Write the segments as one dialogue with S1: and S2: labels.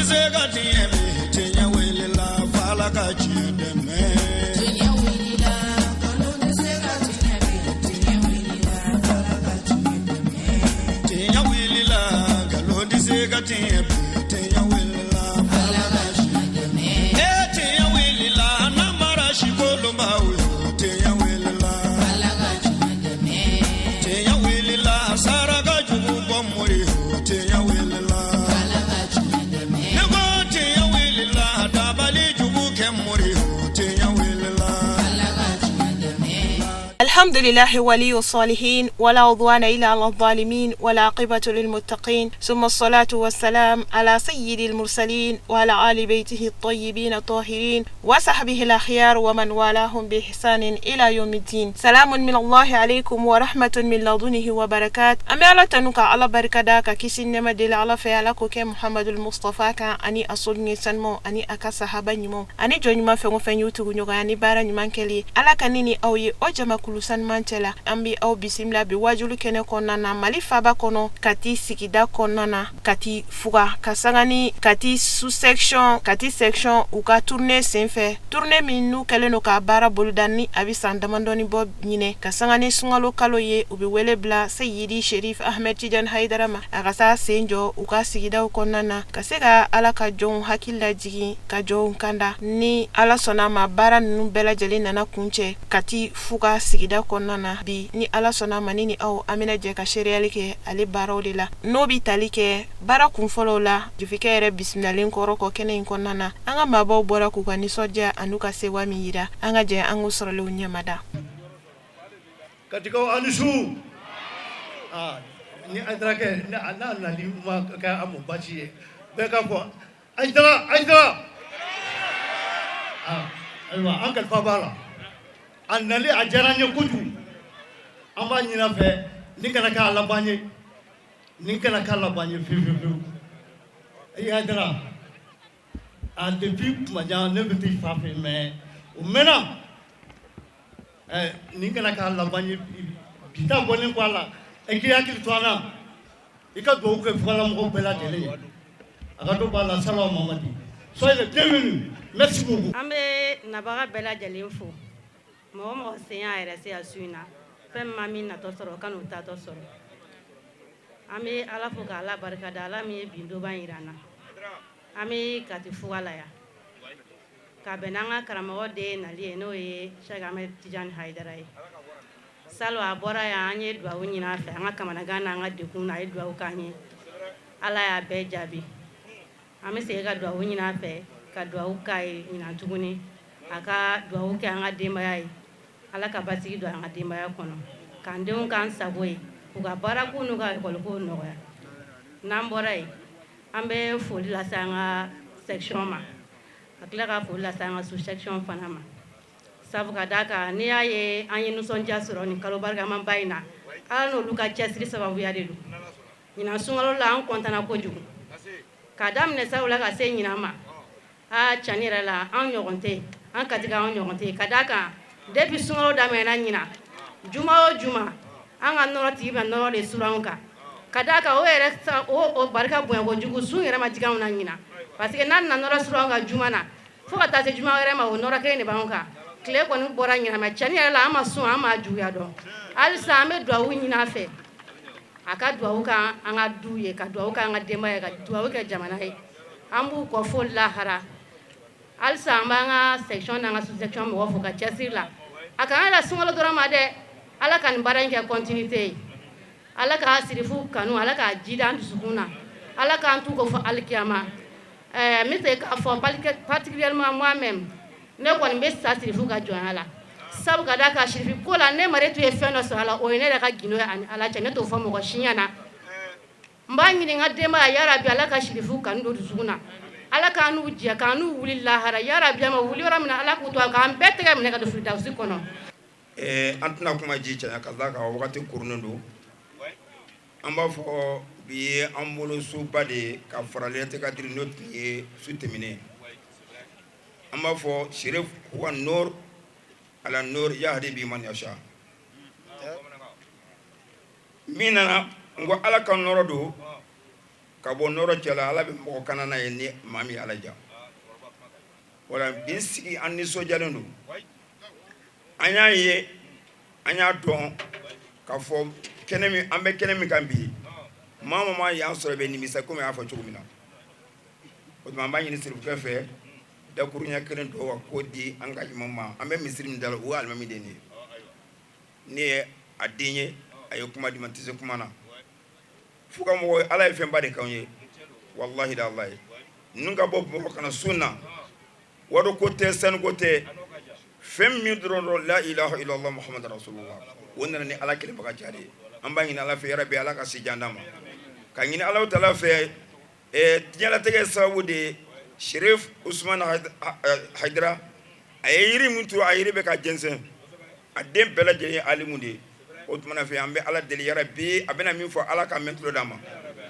S1: se ka tiɲɛ bi, tiɲɛ wulila f'Ala ka tiɲɛ dɛmɛ.
S2: Tiɲɛ wulila, nkalon tɛ se ka tiɲɛ bi, tiɲɛ wulila f'Ala ka tiɲɛ dɛmɛ.
S1: Tiɲɛ wulila, nkalon tɛ se ka tiɲɛ bi, tiɲɛ wulila
S2: Ala ka tiɲɛ dɛmɛ.
S1: E tiɲɛ wulila, namara sikolonbaw yo, tiɲɛ wulila.
S2: Ala ka tiɲɛ dɛmɛ.
S1: Tiɲɛ wulila, saraka jugu bɔ mori yo, tiɲɛ wulila.
S2: Ala ka tiɲɛ dɛmɛ.
S1: Ne ko tiɲɛ wulila, dabali jugu kɛ mori yo, tiɲɛ wulila.
S2: Ala ka tiɲɛ dɛmɛ.
S3: الحمد لله ولي الصالحين ولا عدوان إلا على الظالمين والعاقبة للمتقين، ثم الصلاة والسلام على سيد المرسلين وعلى آل بيته الطيبين الطاهرين وصحبه الأخيار ومن والاهم بإحسان إلى يوم الدين. سلام من الله عليكم ورحمة من لدنه وبركات. An bɛ Ala tanu ka Ala barikada ka kisi nɛma deli Ala fɛ, Ala k'o kɛ Muhamadu Mustafa kan ani a soden sanumaw ani a ka sahaba ɲumanw ani jɔn ɲuman fɛn o fɛn y'u tugu ɲɔgɔnya ni baara ɲuman kɛli ye. Ala ka ne ni aw ye o jamakulu sanuman cɛ la. An bɛ aw bisimila bi wajulu kɛnɛ kɔnɔna na, Mali faba kɔnɔ, Kati sigida kɔnɔna na, Kati fuga ka sanga ni Kati sous section, Kati section u ka tournée senfɛ, tournée min n'u kɛlen don ka baara boloda ni a bɛ san damadɔni bɔ ɲinɛ, ka sanga ni sunkalo kalo ye. U bɛ wele bila Seyidi Sherif Ahmed Tidiane Haidara ma, a ka taa sen jɔ u ka sigidaw kɔnɔna na ka se ka Ala ka jɔnw hakili lajigin, ka jɔnw kanda. Ni Ala sɔnna a ma, baara ninnu bɛɛ lajɛlen nana kuncɛ Kati fuga sigida kɔnɔna na bi. Ni Ala sɔnna a ma, ni ni aw an bɛna jɛ ka seereyali kɛ ale baaraw de la, n'o bɛ tali kɛ baara kunfɔlɔw la. Jufikɛ yɛrɛ bisimilalen kɔrɔ kɔ kɛnɛ in kɔnɔna na, an ka maabaw bɔra k'u ka nisɔndiya an'u ka sewa min yira. An ka jɛ an k'o sɔrɔlenw ɲɛmada.
S4: Katikaw, aw ni su. Aa, ni Ayidara kɛ n'a nali ma kɛ an ma baasi ye, bɛɛ ka fɔ Ayidara, Ayidara. Aa, ayiwa, an kalifa b'a la, a nali a diyara an ye kojugu. An b'a ɲini a fɛ, nin kana k'a laban ye, nin kana k'a laban ye fiyewu fiyewu fiyewu. Ayidara, a depuis kuma jan ne bɛ t'i fa fɛ, mais o mɛnna. Ɛ, nin kana k'a laban ye. Bi ta bɔlen kɔ a la, i k'i hakili to an na, i ka dugawu kɛ fugalamɔgɔw bɛɛ lajɛlen ye, a ka dɔ b'a la. Salaw Mamadi, soyez les bienvenus, merci beaucoup.
S5: An bɛ nabaga bɛɛ lajɛlen fo. Mɔgɔ mɔgɔ sen y'a yɛrɛ se a su in na, fɛn min ma min natɔ sɔrɔ o ka n'o tatɔ sɔrɔ. An bɛ Ala fo ka Ala barika da, Ala min ye bi donba yira an na. An bɛ Kati fuga la yan ka bɛn n'an ka karamɔgɔ den nali ye, n'o ye Cheikh Ahmed Tidiane Haidara ye. Salon a bɔra yan, an ye dugawu ɲini a fɛ, an ka kamanagan n'an ka degun na, a ye dugawu k'an ye, Ala y'a bɛɛ jaabi. An bɛ segin ka dugawu ɲini a fɛ, ka dugawu k'a ye ɲinan tuguni, a ka dugawu kɛ an ka denbaya ye, Ala ka basigi don an ka denbaya kɔnɔ, k'an denw k'an sago ye, k'u ka baarako n'u ka ekɔliko nɔgɔya. N'an bɔra yen, an bɛ foli lase an ka section ma, ka tila ka foli lase an ka sous section fana ma, sabu ka d'a kan n'i y'a ye an ye nisɔndiya sɔrɔ nin kalo barikamanba in na, Ala n'olu ka cɛsiri sababuya de don. Ɲinan sunkalo la, an kɔntana kojugu k'a daminɛ salon la ka se ɲinan ma. Aa, cani yɛrɛ la, an ɲɔgɔn tɛ yen, an Katika an ɲɔgɔn tɛ yen, ka d'a kan depuis sunkalo daminɛna ɲinan, juma o juma, an ka nɔrɔ tigi bɛ nɔrɔ de suru anw kan, ka d'a kan o yɛrɛ o barika bonya kojugu. Sun yɛrɛ ma jigin anw na ɲinan, parce que n'a nana nɔrɔ suru anw kan juma na, fo ka taa se juma wɛrɛ ma, o nɔrɔ kelen de b'anw kan. Tile kɔni bɔra ɲinan mɛ, cɛni yɛrɛ la, an ma sun, an ma juguya dɔn. Halisa an bɛ dugawu ɲini a fɛ, a ka dugawu kɛ an ka du ye, ka dugawu kɛ an ka denbaya ye, ka dugawu kɛ jamana ye. An b'u kɔ fo lahara. Halisa an b'an ka section n'an ka sous section mɔgɔw fo ka cɛsiri la. A kana la sunkalo dɔrɔn ma dɛ, Ala ka nin baara in kɛ continuité ye. Ala ka sirifu kanu, Ala k'a jidi an dusukun na, Ala k'an t'u kɔ fo alikiyama. Ɛɛ, n bɛ se k'a fɔ particulièrement moi-même, ne kɔni bɛ sa sirifu ka jɔnya la, sabu ka d'a kan sirifu ko la, ne mari tun ye fɛn dɔ sɔrɔ a la, o ye ne yɛrɛ ka gindo ye ani Ala cɛ, ne t'o fɔ mɔgɔ si ɲɛna. N b'a ɲini n ka denbaya, yarabi Ala ka sirifu kanu don dusukun na, Ala k'an n'u jɛ, k'an n'u wuli lahara, yarabi a ma wuli yɔrɔ min na, Ala k'u to k'an bɛɛ tɛgɛ minɛ ka don firidawusi kɔnɔ.
S6: An tɛna kuma ji caya ka d'a kan wagati kurunnen don. An b'a fɔ bi ye an bolo suba de ye ka fara Laylatul Kadiri, n'o tun ye su tɛmɛnen. An b'a fɔ Sherif huwa nur ala nur yahdi bi man yasha. Min nana n ko Ala ka nɔrɔ don. Ka bɔ nɔrɔ cɛ la, Ala bɛ mɔgɔ kana n'a ye ni maa min Ala ja. Wala bi sigi, an nisɔndiyalen don. An y'a ye, an y'a dɔn k'a fɔ kɛnɛ min, an bɛ kɛnɛ min kan bi, maa o maa y'an sɔrɔ, i bɛ nimisa komi a y'a fɔ cogo min na. O tuma, an b'a ɲini sirifukɛ fɛ, dakuruɲɛ kelen dɔ ka ko di an ka ɲuman ma. An bɛ misiri min da la, o ye alimami de ye, ne ye a den ye, a ye kuma di ma, n tɛ se kuma na. Fo ka mɔgɔ, Ala ye fɛnba de k'anw ye, walahi da ala ye. Ninnu ka bɔ Bamakɔ ka na sun na, wari ko tɛ, sanu ko tɛ, fɛn min dɔrɔn dɔrɔn, la ilaha illallah Muhammad rasulullah. O nana ni Ala kelenbaga diya de ye. An b'a ɲini Ala fɛ, yarabi, Ala ka si jan d'a ma, ka ɲini Ala taala fɛ. Diɲɛlatigɛ sababu de ye Sherif Usman Hayidara. A ye yiri min turu, a yiri bɛ ka jɛnsɛn, a den bɛɛ lajɛlen ye alimu de ye. O tuma fɛ, an bɛ Ala deli, yarabi, a bɛna min fɔ, Ala ka mɛn tulo d'a ma.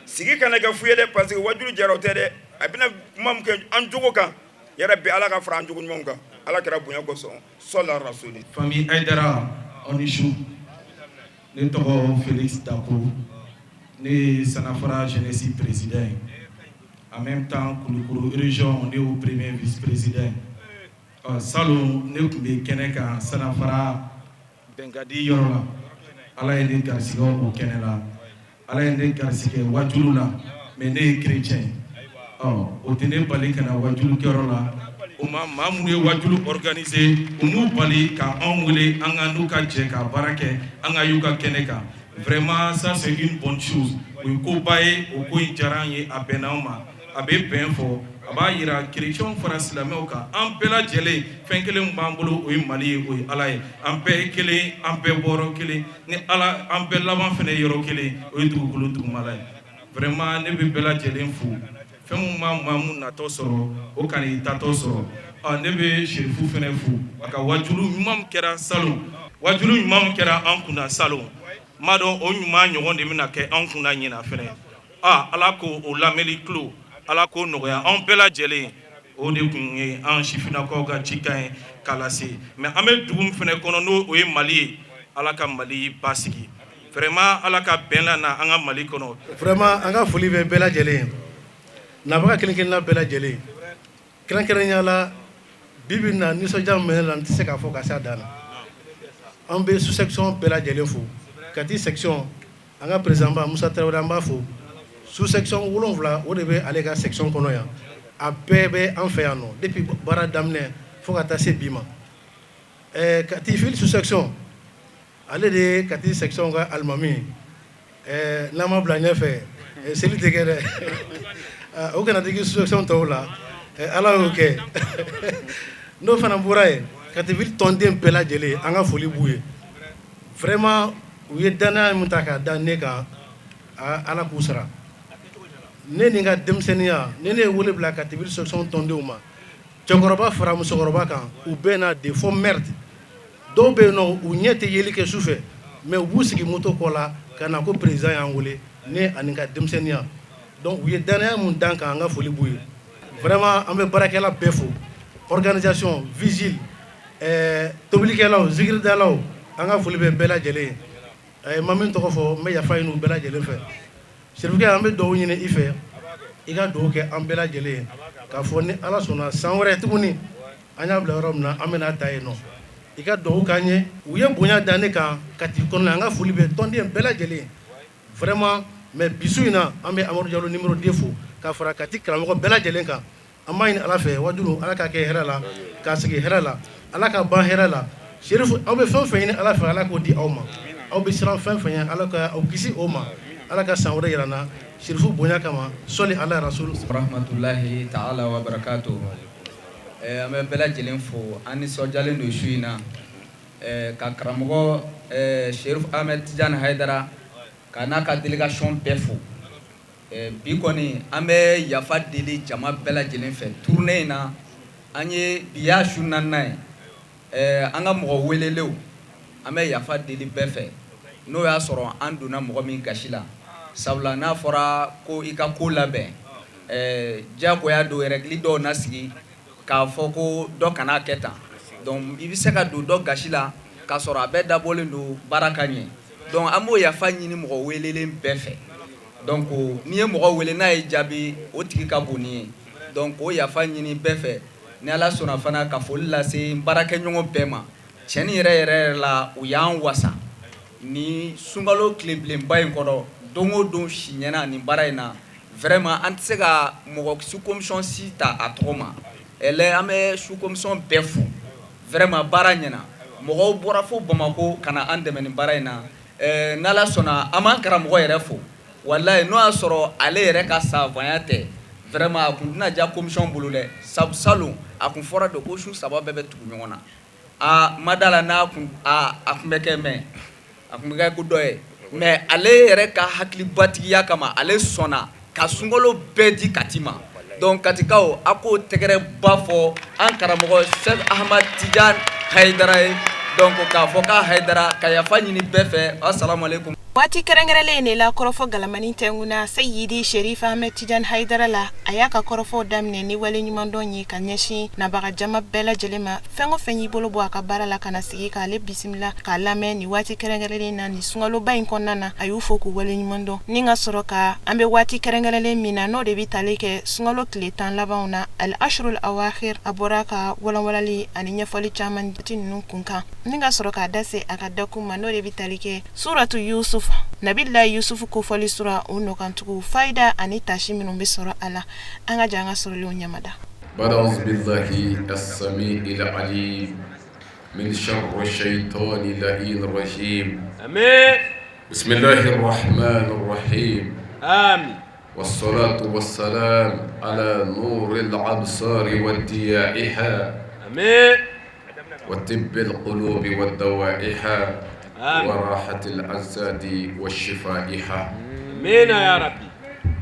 S6: Sigi kana kɛ fu ye dɛ, parce que wajulu jara o tɛ dɛ. A bɛna kuma min kɛ an jogo kan, yarabi, Ala ka fara an jogo ɲumanw kan, Ala kɛra bonya kosɔn, sɔla rasuli.
S7: Famille Aïdara, aw ni su. Ne tɔgɔ Félix Dako, ne ye Sanafara jeunesse président ye, en même temps Kulukoro région, ne y'o premier vice président ye. Ɔ salon, ne tun bɛ kɛnɛ kan Sanafara bɛnkadi yɔrɔ la. Ala ye ne garisɛgɛ o kɛnɛ la, Ala ye ne garisɛgɛ wajulu la, mais ne ye chrétien ye. Ɔ o tɛ ne bali ka na wajulu kɛyɔrɔ la. O ma maa minnu ye wajulu organiser, u m'u bali ka anw wele, an ka n'u ka jɛ ka baara kɛ, an ka y'u ka kɛnɛ kan. Vraiment, ça c'est une bonne chose. O ye koba ye, o ko in diyara an ye, a bɛnna anw ma. A bɛ bɛn fɔ, a b'a yira chrétiens fara silamɛw kan, an bɛɛ lajɛlen fɛn kelen min b'an bolo, o ye Mali ye, o ye Ala ye. An bɛɛ ye kelen, an bɛɛ bɔyɔrɔ kelen ni Ala, an bɛɛ laban fana ye yɔrɔ kelen, o ye dugukolo dugumala ye. Vraiment, ne bɛ bɛɛ lajɛlen fo. Fɛn min ma maa mun natɔ sɔrɔ, o kana i tatɔ sɔrɔ. Ɔ ne bɛ Serifu fana fo, a ka wajulu ɲuman min kɛra salon, wajulu ɲuman min kɛra an kunna salon, n b'a dɔn o ɲuman ɲɔgɔn de bɛna kɛ an kunna ɲina fɛnɛ. A Ala k'o o lamɛnli tulo, Ala k'o nɔgɔya anw bɛɛ lajɛlen. O de tun ye an sifinnakaw ka cikan ye k'a lase. Mais an bɛ dugu min fana kɔnɔ, n'o o ye Mali ye, Ala ka Mali basigi. Vraiment, Ala ka bɛn na an ka Mali kɔnɔ.
S4: Vraiment, an ka foli bɛ bɛɛ lajɛlen ye, nabaga kelen kelenna bɛɛ lajɛlen, kɛrɛnkɛrɛnya la. Bi bi in na, nisɔndiya min bɛ ne la, n tɛ se k'a fɔ ka se a dan na. An bɛ sous section bɛɛ lajɛlen fo. Kati section, an ka président ba Musa Tarawele, an b'a fo. Sous section 7, o de bɛ ale ka section kɔnɔ yan. A bɛɛ bɛ an fɛ yan nɔ depuis baara daminɛ fo ka taa se bi ma. Kati ville sous section, ale de ye Kati section ka alimami ye. N'an ma bila ɲɛfɛ, seli tɛ kɛ dɛ. O kana digi sous section tɔw la. Ala y'o kɛ. N'o fana bɔra yen, Kati ville tɔnden bɛɛ lajɛlen, an ka foli b'u ye. Vraiment, u ye danaya min ta k'a da ne kan, Ala k'u sara. Ne ni n ka denmisɛnninya, ni ne ye wele bila Kati ville section tɔndenw ma, cɛkɔrɔba fara musokɔrɔba kan, u bɛɛ n'a de fɔ merde. Dɔw bɛ yen nɔ, u ɲɛ tɛ yeli kɛ su fɛ, mais u b'u sigi moto kɔ la ka na ko président y'an wele. Ne ani n ka denmisɛnninya, donc u ye danaya mun d'an kan, an ka foli b'u ye. Vraiment, an bɛ baarakɛla bɛɛ fo, organisation, vigile, tobilikɛlaw, zikiridalaw, an ka foli bɛ bɛɛ lajɛlen ye. Ma min tɔgɔ fɔ, n bɛ yafa ɲini u bɛɛ lajɛlen fɛ. Serifukɛ, an bɛ dugawu ɲini i fɛ, i ka dugawu kɛ an bɛɛ lajɛlen ye, k'a fɔ ni Ala sɔnna, san wɛrɛ tuguni, an y'a bila yɔrɔ min na, an bɛna ta yen nɔ. I ka dugawu k'an ye. U ye bonya da ne kan Kati kɔnɔna. An ka foli bɛ tɔnden bɛɛ lajɛlen, vraiment. Mais bi su in na, an bɛ Amadu Jalo numéro 2 fo ka fara Kati karamɔgɔ bɛɛ lajɛlen kan. An b'a ɲini Ala fɛ, wajulu, Ala k'a kɛ hɛrɛ la, k'a sigi hɛrɛ la, Ala ka ban hɛrɛ la. Serifu, aw bɛ fɛn o fɛn ɲini Ala fɛ, Ala k'o di aw ma. Aw bɛ siran fɛn fɛn ɲɛ, Ala ka aw kisi o ma. Ala ka san wɛrɛ yira n na Serifu bonya kama, sɔli ala rasul.
S8: Rahmatulahi ta'ala wa barakatuh. An bɛ bɛɛ lajɛlen fo. An nisɔndiyalen don su in na ka karamɔgɔ Serif Ahmed Tijani Hayidara ka n'a ka délégation bɛɛ fo. Bi kɔni, an bɛ yafa deli jama bɛɛ lajɛlen fɛ. Tournée in na, an ye bi y'a su naaninan ye. An ka mɔgɔ welelenw, an bɛ yafa deli bɛɛ fɛ n'o y'a sɔrɔ an donna mɔgɔ min gasi la, sabula n'a fɔra ko i ka ko labɛn, diyagoya don, règle dɔw na sigi k'a fɔ ko dɔ kana kɛ tan. Donc i bɛ se ka don dɔ gasi la k'a sɔrɔ a bɛɛ dabɔlen don baara ka ɲɛ. Donc an b'o yafa ɲini mɔgɔ welelen bɛɛ fɛ. Donc n'i ye mɔgɔ wele n'a ye jaabi, o tigi ka bon ni ye. Donc o yafa ɲini bɛɛ fɛ. Ni Ala sɔnna fana, ka foli lase n baarakɛɲɔgɔn bɛɛ ma. Tiɲɛni yɛrɛ yɛrɛ yɛrɛ la, u y'an wasa ni sunkalo tilebilenba in kɔnɔ. Don o don si ɲɛna nin baara in na, vraiment an tɛ se ka mɔgɔ sous commission si ta a tɔgɔ ma. Ɛlɛ, an bɛ sous commission bɛɛ fo. Vraiment, baara ɲɛna. Mɔgɔw bɔra fo Bamakɔ ka na an dɛmɛ nin baara in na. N'Ala sɔnna, an b'an karamɔgɔ yɛrɛ fo. Walayi, n'o y'a sɔrɔ ale yɛrɛ ka savanya tɛ, vraiment a kun tɛna diya commission bolo dɛ. Sabu salon a kun fɔra de ko su saba bɛɛ bɛ tugu ɲɔgɔn na. A ma da la n'a kun a kun bɛ kɛ, mais a kun bɛ kɛ ko dɔ ye. Mais ale yɛrɛ ka hakilibatigiya kama, ale sɔnna ka sunkalo bɛɛ di Kati ma. Donc Katikaw, a k'o tɛgɛrɛ ba fɔ an karamɔgɔ Sɛki Ahmad Tidiane Hayidara ye. Donc k'a fɔ k'a Hayidara ka yafa ɲini bɛɛ fɛ. Asalaamaaleykum.
S3: Waati kɛrɛnkɛrɛnlen de la, kɔrɔfɔ galamani tɛnkuna Seyidi Sherif Ahmed Tidiane Haidara la. A y'a ka kɔrɔfɔw daminɛ ni wale ɲumandɔn ye ka ɲɛsin nabaga jama bɛɛ lajɛlen ma, fɛn o fɛn y'i bolo bɔ a ka baara la ka na sigi k'ale bisimila k'a lamɛn nin waati kɛrɛnkɛrɛnlen na, nin sunkaloba in kɔnɔna na. A y'u fo k'u wale ɲumandɔn ni ka sɔrɔ ka an bɛ waati kɛrɛnkɛrɛnlen min na, n'o de bɛ tali kɛ sunkalo tile 10 labanw na, al ashrul awakhir. A bɔra ka walanwalali ani ɲɛfɔli caman di ninnu kun kan ni ka sɔrɔ k'a da se a ka dakun ma, n'o de bɛ tali kɛ suratu Yusuf, Nabila Yusuf kofɔli sura, o nɔkantugu fayida ani tasi minnu bɛ sɔrɔ a la. An ka jɛ an ka sɔrɔlenw ɲamada.
S9: بعد أعوذ بالله السميع العليم من شر الشيطان اللعين الرجيم.
S10: آمين.
S9: بسم الله الرحمن الرحيم.
S10: آمين.
S9: والصلاة والسلام على نور الأبصار وضيائها.
S10: آمين.
S9: وطب القلوب ودوائها.
S10: آمين.
S9: وراحة الأجساد وشفائها.
S10: آمين يا ربي.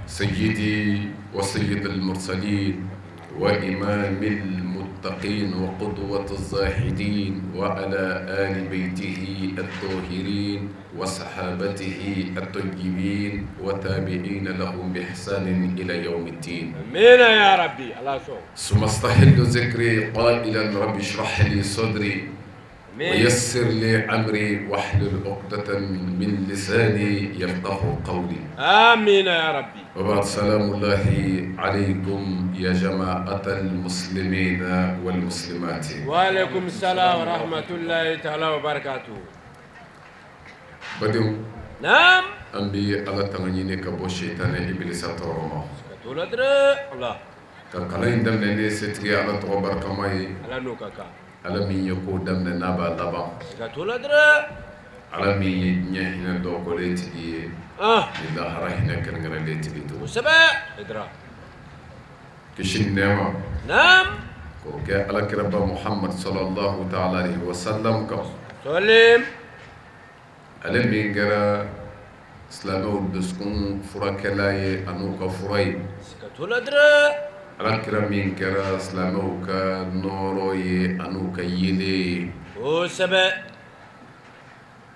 S9: سيدي وسيد المرسلين وإمام المتقين وقدوة الزاهدين، وعلى آل بيته الطاهرين وصحابته الطيبين وتابعين لهم بإحسان إلى يوم الدين.
S10: آمين يا ربي، الله شو.
S9: ثم استهل ذكري قائلا: رب اشرح لي صدري ويسر لي أمري واحلل عقدة من لساني يفقه قولي.
S10: آمين يا ربي.
S9: وبعد، سلام الله عليكم يا جماعة المسلمين والمسلمات.
S10: وعليكم السلام ورحمة الله تعالى وبركاته.
S9: Badenw,
S10: نعم.
S9: An bi Ala tanga ɲini ka bɔ sitana ibilisa tɔɔrɔ ma.
S10: Tola dɛrɛ Allah.
S9: Ka kalan in daminɛ ni setigi Ala tɔgɔ barikama ye.
S10: Ala n'o ka kan.
S9: Ala min ye ko daminɛ n'a b'a laban.
S10: Siga t'o la dɛrɛ.
S9: Ala min ye diɲɛ hinɛ dɔgɔlen tigi ye ni lahara hinɛ kɛrɛnkɛrɛnlen tigi to.
S10: Kosɛbɛ Idra.
S9: Kisi ni nɛɛma
S10: نعم.
S9: k'o kɛ alakiraba Muhamad sallallahu ta'ala alaihi wa sallam kan.
S10: سلم.
S9: Ale min kɛra silamɛw dusukun furakɛla ye an'u ka fura ye.
S10: Siga t'o la dɛrɛ.
S9: Alakira min kɛra silamɛw ka nɔɔrɔ ye an'u ka yeelen ye.
S10: Kosɛbɛ.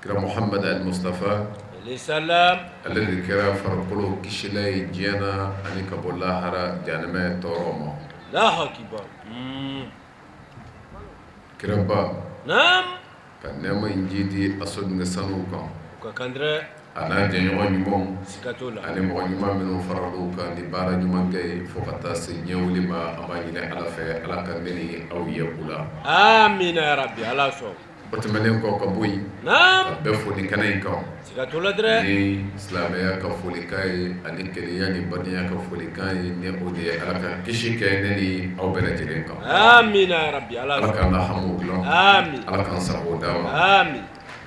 S9: Kira Muhamad al Mustafa,
S10: عليه السلام.
S9: Ale de kɛra farikolo kisila ye diɲɛ na ani ka bɔ lahara jahanamɛ tɔɔrɔ ma.
S10: الله أكبر.
S9: Kiraba,
S10: نعم.
S9: ka nɛɛma in jidi a sodenkɛ sanuw kan,
S10: O ka kan dɛrɛ.
S9: a n'a jɛɲɔgɔn ɲumanw,
S10: Siga t'o la.
S9: ani mɔgɔ ɲuman minnu faral'u kan ni baara ɲuman kɛ ye fo ka taa se diɲɛ wuli ma. An b'a ɲini Ala fɛ, Ala ka ne ni aw ye u la.
S10: آمين يا ربي، الله sɔn.
S9: O tɛmɛnen kɔ ka bɔ yen,
S10: نعم.
S9: ka bɛɛ fo ni kɛnɛ in kan
S10: Siga t'o la dɛrɛ.
S9: ni silamɛya ka folikan ye ani kelenya ni badenya ka folikan ye, ni o de ye Ala ka kisi kɛ ne ni aw bɛɛ lajɛlen kan.
S10: آمين يا ربي، الله
S9: Ala
S10: sɔn.
S9: k'an na hamiw dilan.
S10: آمين.
S9: Ala k'an sago d'a ma.
S10: آمين.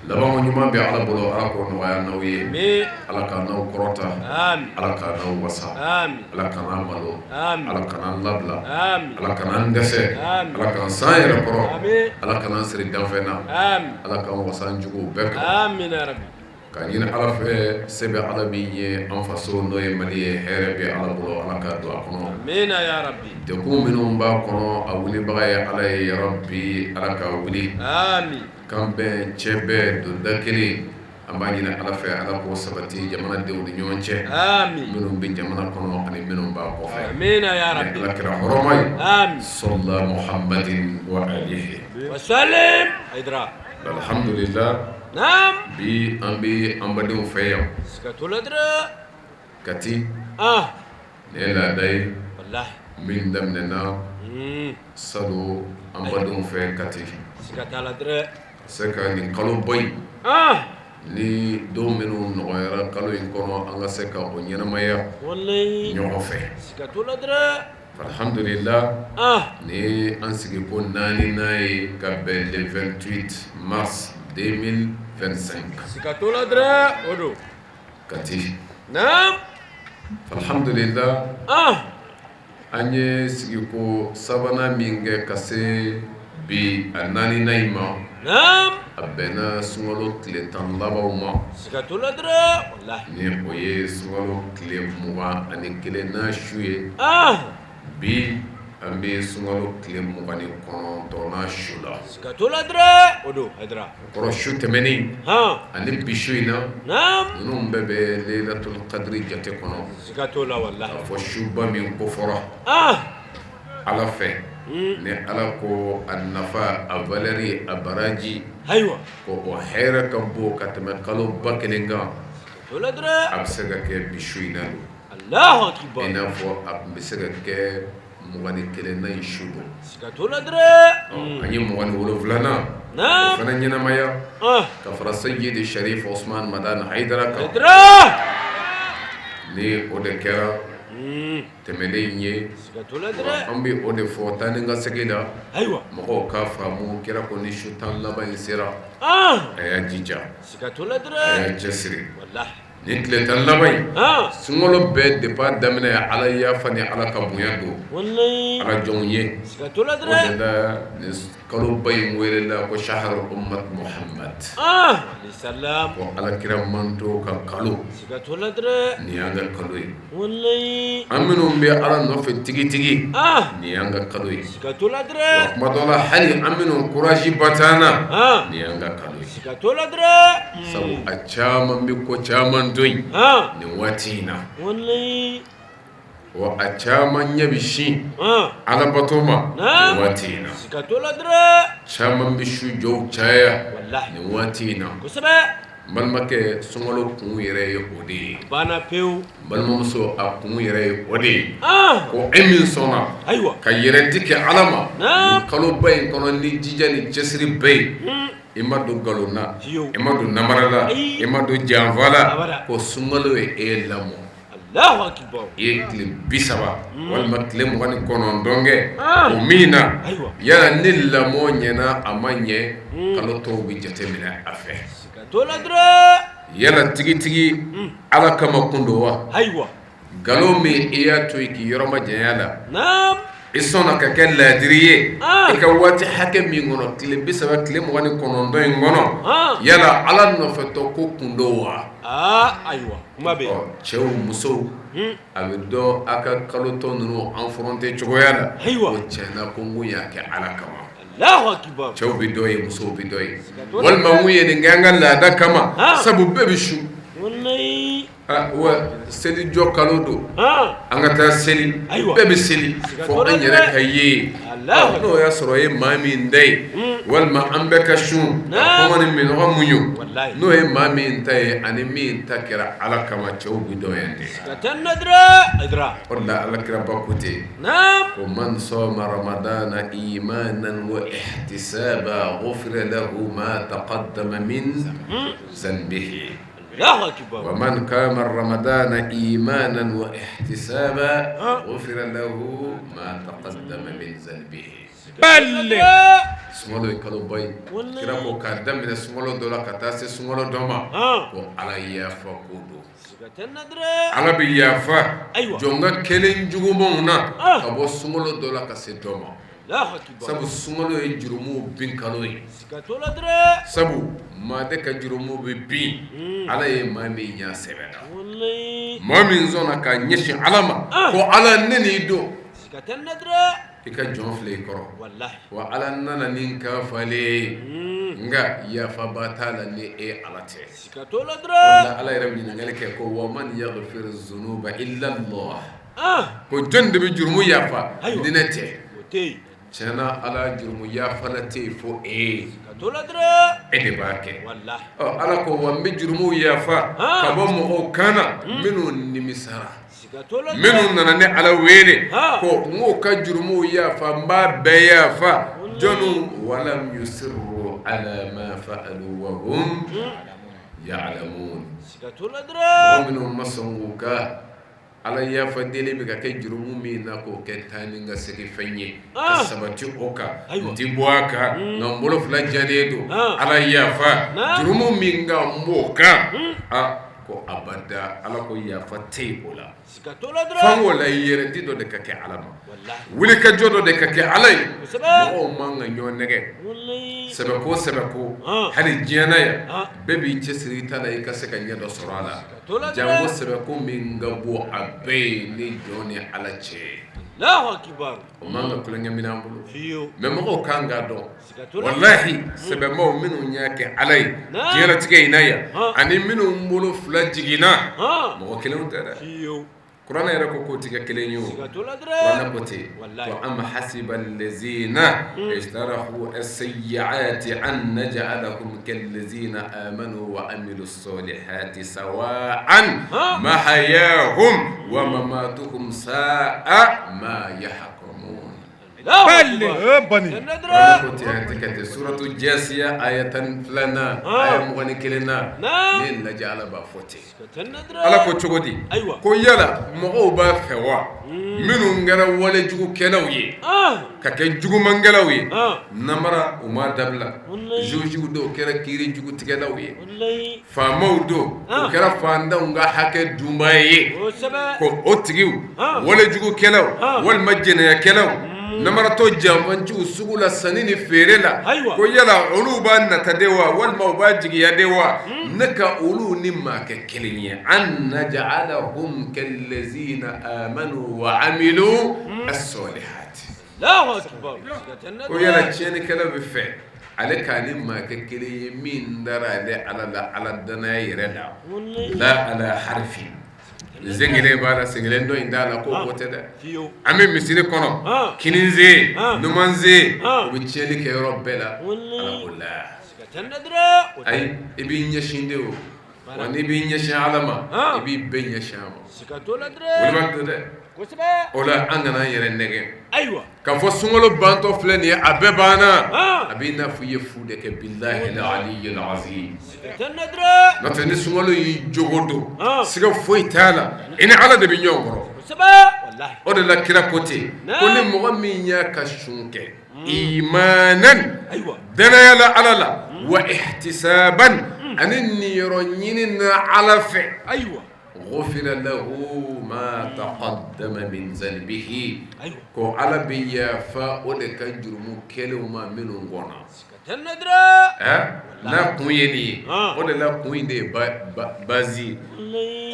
S9: Labanko ɲuman bɛ Ala bolo, Ala k'o nɔgɔya n'aw ye.
S10: آمين.
S9: Ala k'an n'aw kɔrɔta.
S10: آمين.
S9: Ala k'an n'aw wasa.
S10: آمين.
S9: Ala kan'an malo.
S10: آمين.
S9: Ala kan'an labila.
S10: آمين.
S9: Ala kan'an dɛsɛ.
S10: آمين.
S9: Ala k'an san yɛrɛ kɔrɔ.
S10: آمين.
S9: Ala kan'an siri danfɛn na.
S10: آمين.
S9: Ala k'an wasa an juguw bɛɛ kan.
S10: آمين يا ربي.
S9: Ka ɲini Ala fɛ, se bɛ Ala min ye, an faso n'o ye Mali ye, hɛrɛ bɛ Ala bolo, Ala ka don a kɔnɔ.
S10: آمين يا ربي.
S9: Degun minnu b'a kɔnɔ, a wulibaga ye Ala ye, yarabi Ala ka wuli.
S10: آمين.
S9: Kan bɛn, cɛ bɛɛ don da kelen, an b'a ɲini Ala fɛ, Ala k'o sabati jamanadenw ni ɲɔgɔn cɛ,
S10: آمين.
S9: minnu bɛ jamana kɔnɔ ani minnu b'a kɔfɛ.
S10: آمين يا
S9: Ni
S10: ربي.
S9: Ala kɛra hɔrɔma ye.
S10: آمين.
S9: صلى محمد وآله
S10: وسلم Idra.
S9: Alhamdulillah.
S10: نعم.
S9: Bi an bɛ an badenw fɛ yan.
S10: Siga t'o la dɛrɛ.
S9: Kati nin ye laada ye min daminɛna salon an badenw fɛ Kati se ka nin kaloba in ni don minnu nɔgɔyara kalo in kɔnɔ an ka se ka o ɲɛnamaya ɲɔgɔn fɛ. Alhamdulila ni an sigi ko naaninan ye ka bɛn le 28 mars 2025.
S10: Siga t'o la dɛrɛ, o don.
S9: Kati.
S10: Naam.
S9: Alhamdulila. An ye sigiko sabanan min kɛ ka se bi a naaninan in ma.
S10: Naam.
S9: A bɛnna sunkalo tile 10 labanw ma.
S10: Siga t'o la dɛrɛ, walahi.
S9: Ni o ye sunkalo tile 21 nan su ye. Bi an bɛ sunkalo tile 29 nan su la.
S10: Siga t'o la dɛrɛ, o don Hayidara.
S9: O kɔrɔ su tɛmɛnen. Ani bi su in na.
S10: Naam.
S9: Ninnu bɛɛ bɛ laylatul kadiri jate kɔnɔ.
S10: Siga t'o la walahi.
S9: K'a fɔ suba min kofɔra. Ala fɛ. Ni Ala ko a nafa a valeur a baraji.
S10: Ayiwa.
S9: Ko o hɛrɛ ka bon ka tɛmɛ kalo 1000 kan. A bɛ se ka kɛ bi su in na don.
S10: Alahu akibaru.
S9: I n'a fɔ a tun bɛ se ka kɛ 21 nan in su don.
S10: Siga t'o la dɛrɛ.
S9: An ye 27nan.
S10: Naam.
S9: O fana ɲɛnamaya. Ka fara Seyidi Sharif Osman Madani Hayidara kan.
S10: Hayidara.
S9: Ni o de kɛra. Tɛmɛnen in ye.
S10: Siga t'o la dɛrɛ.
S9: An bɛ o de fɔ taa ni ka segin la.
S10: Ayiwa.
S9: Mɔgɔw k'a faamu kira ko ni su 10 laban in sera. A y'a jija.
S10: Siga t'o la dɛrɛ.
S9: A y'a cɛsiri.
S10: Walahi.
S9: Nin tile 10 laban in sunkalo bɛɛ depuis a daminɛ Ala yafa ni Ala ka bonya don,
S10: walayi,
S9: Ala jɔnw ye,
S10: siga t'o la
S9: o
S10: dɛrɛ,
S9: de la nin kaloba in welela ko sahar umat Muhammad,
S10: alayhi salam,
S9: ko Ala kira mantɔn ka kalo,
S10: siga t'o la dɛrɛ,
S9: nin y'an ka kalo ye,
S10: walayi,
S9: an minnu bɛ Ala nɔfɛ tigitigi, nin y'an ka kalo ye,
S10: siga t'o la dɛrɛ,
S9: wa kuma dɔ la hali an minnu courage ba t'an na, nin y'an ka kalo ye.
S10: Siga t'o la dɛrɛ.
S9: Sabu a caman bɛ ko caman to yen nin waati in na,
S10: walayi,
S9: wa a caman ɲɛ bɛ sin Alabato ma nin waati in na,
S10: siga t'o la dɛrɛ,
S9: caman bɛ sujɔw caya
S10: walahi,
S9: nin waati in na,
S10: kosɛbɛ,
S9: n balimakɛ sunkalo kun yɛrɛ ye o de ye,
S10: banna pewu,
S9: n balimamuso a kun yɛrɛ ye o de ye, ko e min sɔnna,
S10: ayiwa,
S9: ka yɛrɛdi kɛ Ala ma nin kaloba in kɔnɔ ni jija ni cɛsiri bɛɛ ye i ma don nkalon na, i ma don namara la, i ma don janfa la, ko sunkalo ye e lamɔ,
S10: Alahu akibaru,
S9: i ye tile 30 walima tile 29 kɛ o min na, yala ni lamɔ ɲɛna a ma ɲɛ kalo tɔw bɛ jateminɛ a fɛ,
S10: siga t'o la dɛrɛ,
S9: yala tigitigi Ala kama kun don wa,
S10: ayiwa,
S9: nkalon min i y'a to yen k'i yɔrɔ majanya la,
S10: naamu
S9: i sɔnna ka kɛ laadiri ye i ka waati hakɛ min kɔnɔ tile 30 tile 29 in kɔnɔ yala Ala nɔfɛtɔ ko kun don wa?
S10: Ayiwa kuma bɛ yen.
S9: Cɛw musow a bɛ dɔn a ka kalo tɔ ninnu affronter cogoya la,
S10: ayiwa,
S9: ko tiɲɛ na ko n kun y'a kɛ Ala kama,
S10: Alahu akibaru,
S9: cɛw bɛ dɔ ye musow bɛ dɔ ye walima n kun ye nin kɛ an ka laada kama sabu bɛɛ bɛ sun,
S10: walayi
S9: Wa seli jɔ kalo don an ka taa seli bɛɛ bɛ seli fo an yɛrɛ ka ye n'o y'a sɔrɔ ye maa min ta ye walima an bɛɛ ka sun ka kɔngɔ ni minnɔgɔ muɲu n'o ye maa min ta ye ani min ta kɛra Ala kama cɛw bɛ dɔn yan de o de la Ala kiraba ko ten ko man sɔma ramadana imanan wa ihtisaba gufira lahu ma taqaddama min zanbihi wa man kama ramadana imanan wa ihtisaba gufira lahu ma taqaddama min zanbihi sunkalo ye kaloba ye kira ko k'a daminɛ sunkalo dɔ la ka taa se sunkalo dɔ ma ko Ala yafa ko don Ala bɛ yafa jɔn ka kɛlen jugumanw na ka bɔ sunkalo dɔ la ka se dɔ ma sabu sunkalo ye jurumuw bin kalo ye sabu maa de ka jurumu bɛ bin Ala ye maa min ɲɛ sɛbɛ la maa min sɔnna ka ɲɛsin Ala ma ko Ala ne n'i don i ka jɔn filɛ i kɔrɔ wa Ala nana ni n kafalen ye nka yafaba t'a la ni e Ala tɛ Ala yɛrɛ bɛ ɲininkali kɛ ko wa man yaghfiru zunuba illa Allah ko jɔn de bɛ jurumu yafa ni ne tɛ. Tiɲɛna Ala jurumu yafala tɛ yen fo e e de b'a kɛ Ala ko wa n bɛ jurumuw yafa ka bɔ mɔgɔw kan na minnu nimisara minnu nana ne Ala wele ko n k'u ka jurumuw yafa n b'a bɛɛ yafa jɔnw walam yusirru ala ma faalu wa hum ya'lamun mɔgɔ minnu ma sɔn k'u ka Ala yafa deli bɛ ka kɛ jurumu min na k'o kɛ taa ni ka segin fɛn ye ka sabati o kan n tɛ bɔ a kan nka n bolo fila jalen don Ala yafa jurumu min kan n b'o kan aa ko abada Ala ko yafa tɛ yen o la f'an k'o la yɛrɛdi dɔ de ka kɛ Ala ma wulikajɔ dɔ de ka kɛ Ala ye mɔgɔw man ka ɲɔgɔn nɛgɛn sɛbɛ ko sɛbɛ ko hali diɲɛ na yan bɛɛ b'i cɛsiri i ta la i ka se ka ɲɛ dɔ sɔrɔ a la Janko sɛbɛ ko min ka bon a bɛɛ ye ni jɔn ni Ala cɛ ye, Alahu akibaru, o man ka tulonkɛ minɛ an bolo, fiyewu, mais mɔgɔw kan k'a dɔn, siga t'o la, walahi sɛbɛmaw minnu y'a kɛ Ala ye diɲɛlatigɛ in na yan ani minnu bolo fila jiginna, mɔgɔ kelenw tɛ dɛ, fiyewu Kuranɛ yɛrɛ ko k'o tɛ kɛ kelen ye o, siga t'o la dɛ, kuranɛ ko ten, walahi, ko am hasiba allazina ijtarahu as-sayyi'ati an naj'alahum kallazina amanu wa amilu s-salihati sawa'an mahayahum wa mamatuhum sa'a ma yahkumun Suratu jasiya aya 12nan aya 21nan n'i ye lajɛ Ala b'a fɔ ten Ala ko cogo di ko yala mɔgɔw b'a fɛ wa minnu kɛra walejugukɛlaw ye ka kɛ jugumankɛlaw ye namara u m'a dabila juges dɔw kɛra kiiri jugutigɛlaw ye faamaw don u kɛra faantanw ka hakɛ dunbaa ye ko o tigiw walejugukɛlaw walima jɛnɛyakɛlaw namaratɔ janfanciw sugu la sanni ni feere la ko yala olu b'a nata de wa walima u b'a jigiya de wa ne ka olu ni maa kɛ kelen ye an naj'alahum kallazina amanu wa amilu as-salihati Ko yala tiɲɛnikɛla bɛ fɛ ale k'a ni maa kɛ kelen ye min dara ale ala la ala danaya yɛrɛ la la ala harfi sen kelen b'a la sen kelen dɔ in t'a la ko ko tɛ dɛ an bɛ misiri kɔnɔ kinin sen numan sen u bɛ tiɲɛni kɛ yɔrɔ bɛɛ la ala ko la ayi i b'i ɲɛsin de o wa n'i b'i ɲɛsin ala ma i b'i bɛɛ ɲɛsin a ma wulibali don dɛ o la an kana an yɛrɛ nɛgɛn ayiwa k'a fɔ sunkalo bantɔ filɛ nin ye a bɛɛ banna a b'i n'a fɔ i ye fu de kɛ bilahi aliyil azim n'o tɛ ni sunkalo y'i jogo don siga foyi t'a la i ni ala de bɛ ɲɔgɔn kɔrɔ o de la kira ko ten ko ni mɔgɔ min y'a ka sun kɛ imanan danaya la ala la wa ihtisaban ani niyɔrɔ ɲini na ala fɛ ayiwa ghufira lahu ma taqaddama min zanbihi ko ala bɛ yafa o de ka jurumu kɛlenw ma minnu kɔnna n'a kun ye nin ye o de la kun in de ye base ye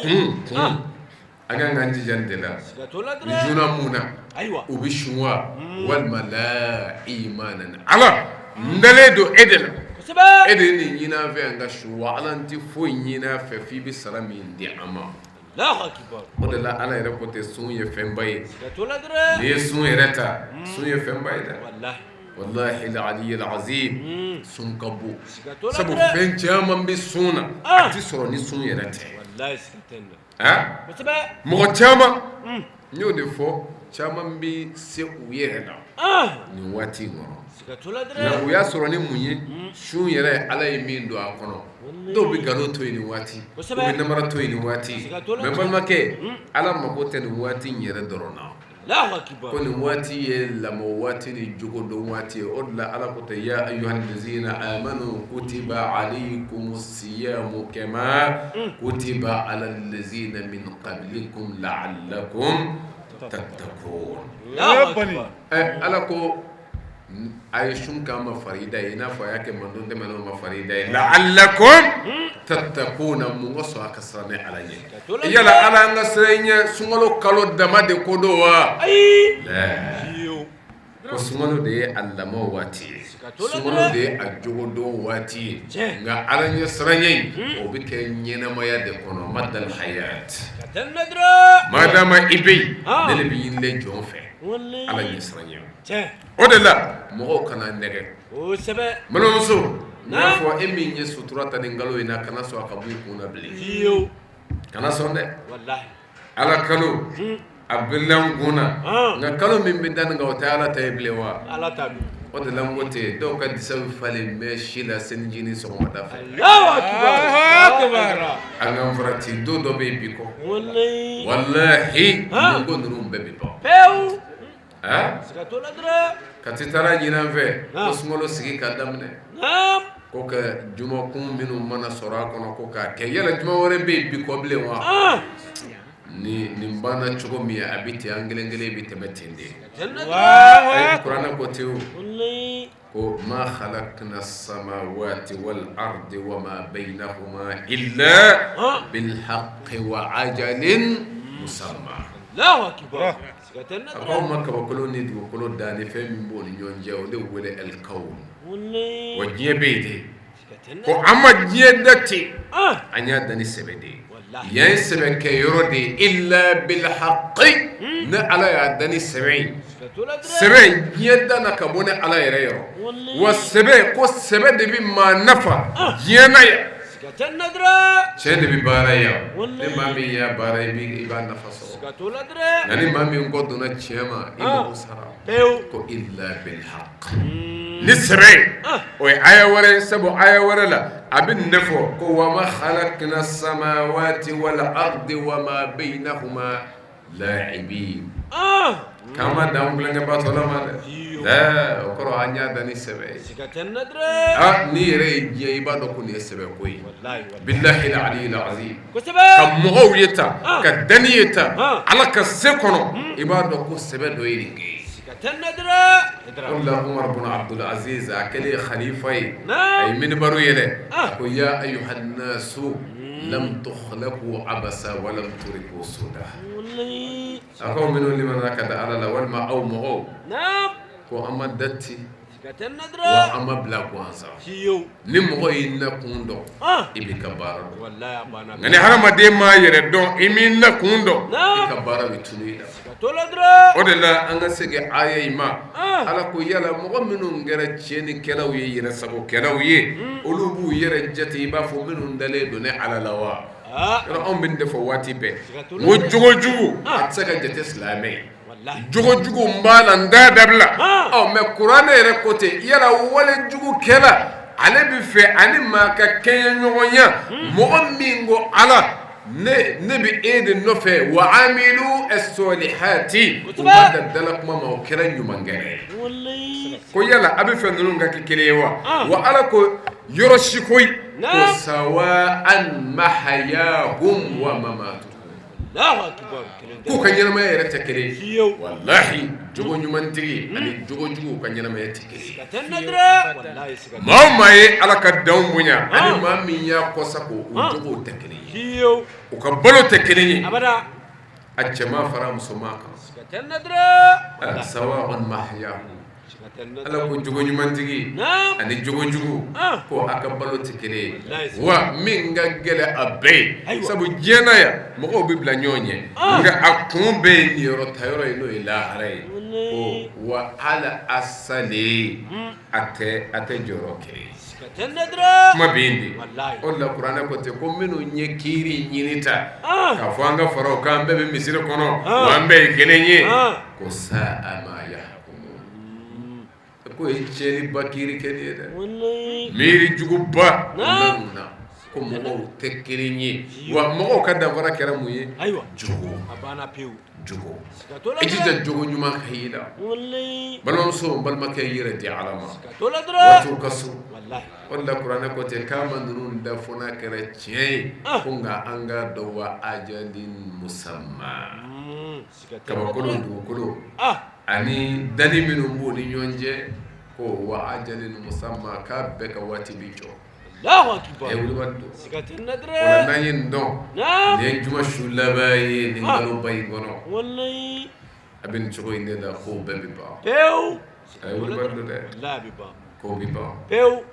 S9: kun kun An ka kan jija de la ni joona mun na u bɛ sun wa walima la imanan ala n dalen don e de la e de ye nin ɲini an fɛ an ka sun wa ala n tɛ foyi ɲini a fɛ f'i bɛ sara min di an ma o de la ala yɛrɛ ko tɛ sun ye fɛnba ye n'i ye sun yɛrɛ ta sun ye fɛnba ye dɛ walahi aliyil azim sun ka bon sabu fɛn caman bɛ sun na a tɛ sɔrɔ ni sun yɛrɛ tɛ. Mɔgɔ caman n y'o de fɔ caman bɛ se u yɛrɛ la nin waati in kɔnɔ nka u y'a sɔrɔ ni mun ye sun yɛrɛ ala ye min don a kɔnɔ dɔw bɛ nkalon to yen nin waati u bɛ namara to yen nin waati mais balimakɛ ala mako tɛ nin waati in yɛrɛ dɔrɔn na Ko nin waati ye lamɔ waati ni jogo dɔn waati ye o de la ala ko ten ya ayuha lazina amanu kutiba alaykumu siyamu kama kutiba ala lazina min qablikum la'allakum tattaqun ala ko a ye sun k'an ma farida ye i n'a fɔ a y'a kɛ mantɔn tɛmɛnenw ma farida ye la'allakum tattakuna mun kosɔn a ka siran ne Ala ɲɛ yala Ala an ka siran i ɲɛ sunkalo kalo dama de ko don wa ayi Ko sunkalo de ye a lamɔ waati ye, sunkalo de ye a jogodɔn waati ye, nka Ala ɲɛsiranɲɛ in, o bɛ kɛ ɲɛnamaya de kɔnɔ madal hayat madama i bɛ yen, ne de bɛ ɲinilen jɔn fɛ Ala ɲɛsiranɲɛ, o de la mɔgɔw kana nɛgɛ, balimamuso n y'a fɔ e min ye sutura ta nin kalo in na kana sɔn a ka bɔ i kun na bilen, kana sɔn dɛ, Ala kalo a birila n kun na nka kalo min bɛ da nin kan o tɛ Ala ta ye bilen wa o de la n ko ten dɔw ka disaw falen bɛ si la selijinin sɔgɔmada fɛ an k'an farati don dɔ bɛ yen bi kɔ walahi nin ko ninnu bɛɛ bɛ ban Kati taara ɲinin an fɛ ko sunkalo sigi ka daminɛ ko ka jumakun minnu mana sɔrɔ a kɔnɔ ko k'a kɛ yala juma wɛrɛ bɛ yen bi kɔ bilen wa ni nin banna cogo min a bɛ ten an kelen kelen bɛ tɛmɛ ten de kuranɛ ko ten ko ma khalaqna samawati wal ardi wa ma baynahuma illa bil haqqi wa ajalin musamma a ko anw ma kabakolo ni dugukolo da ni fɛn min b'o ni ɲɔgɔn cɛ o de wele alkawun wa diɲɛ bɛ yen de ko an ma diɲɛ da ten an y'a da ni sɛbɛ de ye yan ye sɛbɛ kɛ yɔrɔ de ye illa bil haqqi ne Ala y'a da ni sɛbɛ ye sɛbɛ diɲɛ danna ka bɔ ne Ala yɛrɛ yɔrɔ wa sɛbɛ ko sɛbɛ de bɛ maa nafa diɲɛ na yan tiɲɛ de bɛ baara yan ni maa min y'a baara i b'a nafa sɔrɔ nka ni maa min kɔ donna tiɲɛ ma i mago sara ko illa bil haqq ni sɛbɛ o ye aya wɛrɛ ye sabu aya wɛrɛ la a bɛ nin de fɔ ko wa ma khalaqna samawati wal ardi wa ma baynahuma la'ibin k'an m'a dan tulonkɛbatɔ la ma dɛ o kɔrɔ an y'a da ni sɛbɛ ye n'i yɛrɛ ye diɲɛ i b'a dɔn ko nin ye sɛbɛ ko ye billahi al-ali al-azim ka mɔgɔw ye tan ka danni ye tan Ala ka se kɔnɔ i b'a dɔn ko sɛbɛ dɔ ye nin kɛ o de la Umar bun Abdul Aziz a kɛlen khalifa ye a ye minibaru yɛlɛ a ko ya ayuha nasu lam tukhlaqu abasa wa lam turiku suda a ko minnu limaniya ka da Ala la walima aw mɔgɔw ko an ma da ten wa an ma bila gansan ni mɔgɔ y'i nakun dɔn i b'i ka baara dɔn nka ni hadamaden m'a yɛrɛ dɔn i m'i nakun dɔn i ka baara bɛ tunu i la o de la an ka segin aya in ma Ala ko yala mɔgɔ minnu kɛra tiɲɛnikɛlaw ye yɛrɛsagokɛlaw ye olu b'u yɛrɛ jate i b'a fɔ minnu dalen don ne Ala la wa yɔrɔ anw bɛ nin de fɔ waati bɛɛ n ko jogojugu a tɛ se ka jate silamɛ ye jogojugu n b'a la n t'a dabila ɔ mais kuranɛ yɛrɛ ko ten yala walejugukɛla ale bɛ fɛ ani maa ka kɛɲɛ ɲɔgɔnya mɔgɔ min ko Ala ne ne bɛ e de nɔfɛ wa amilu as-salihati u ma dan dala kuma ma o kɛra ɲumankɛla ye ko yala a bɛ fɛ ninnu ka kɛ kelen ye wa wa Ala ko yɔrɔ si koyi ko sawa'an mahayahum wa mamatuhum k'u ka ɲɛnamaya yɛrɛ tɛ kelen ye walahi jogo ɲumantigi ani jogojugu ka ɲɛnamaya tɛ kelen ye maa o maa ye Ala ka danw bonya ani maa min y'a kɔsa ko u jogow tɛ kelen ye u ka balo tɛ kelen ye a cɛman fara musoman kan sawa'un mahayahum Ala ko jogo ɲumantigi ani jogojugu ko a ka balo tɛ kelen ye wa min ka gɛlɛn a bɛɛ ye sabu diɲɛ na yan mɔgɔw bɛ bila ɲɔgɔn ɲɛ nka a kun bɛɛ ye niyɔrɔ ta yɔrɔ ye n'o ye lahara ye ko wa hali a salen a tɛ jɔyɔrɔ kelen ye kuma bɛ yen de o de la kuranɛ ko ten ko minnu ye kiiri ɲini ta k'a fɔ an ka fara o kan an bɛɛ bɛ misiri kɔnɔ wa an bɛɛ ye kelen ye ko sa'a ma ko ye tiɲɛniba kiiri kɛ nin ye dɛ miiri juguba na ko mɔgɔw tɛ kelen ye wa mɔgɔw ka danfara kɛra mun ye jogo jogo i jija jogo ɲuman ka y'i la balimamuso balimakɛ i yɛrɛ di Ala ma waatiw ka surun o de la kuranɛ ko ten k'a ma ninnu da fo n'a kɛra tiɲɛ ye ko nka an k'a dɔn wa ajalin musamma Kabakolo dugukolo ani danni minnu b'o ni ɲɔgɔn cɛ ko wa ajalin musamma k'a bɛɛ ka waati bɛ jɔ wulibali don o la n'an ye nin dɔn nin ye juma su laban ye nin kaloba in kɔnɔ a bɛ nin cogo in de la kow bɛɛ bɛ ban. A ye wulibali don dɛ.
S10: Walahi, a bɛ ban.
S9: Ko bɛ ban.
S10: Pewu.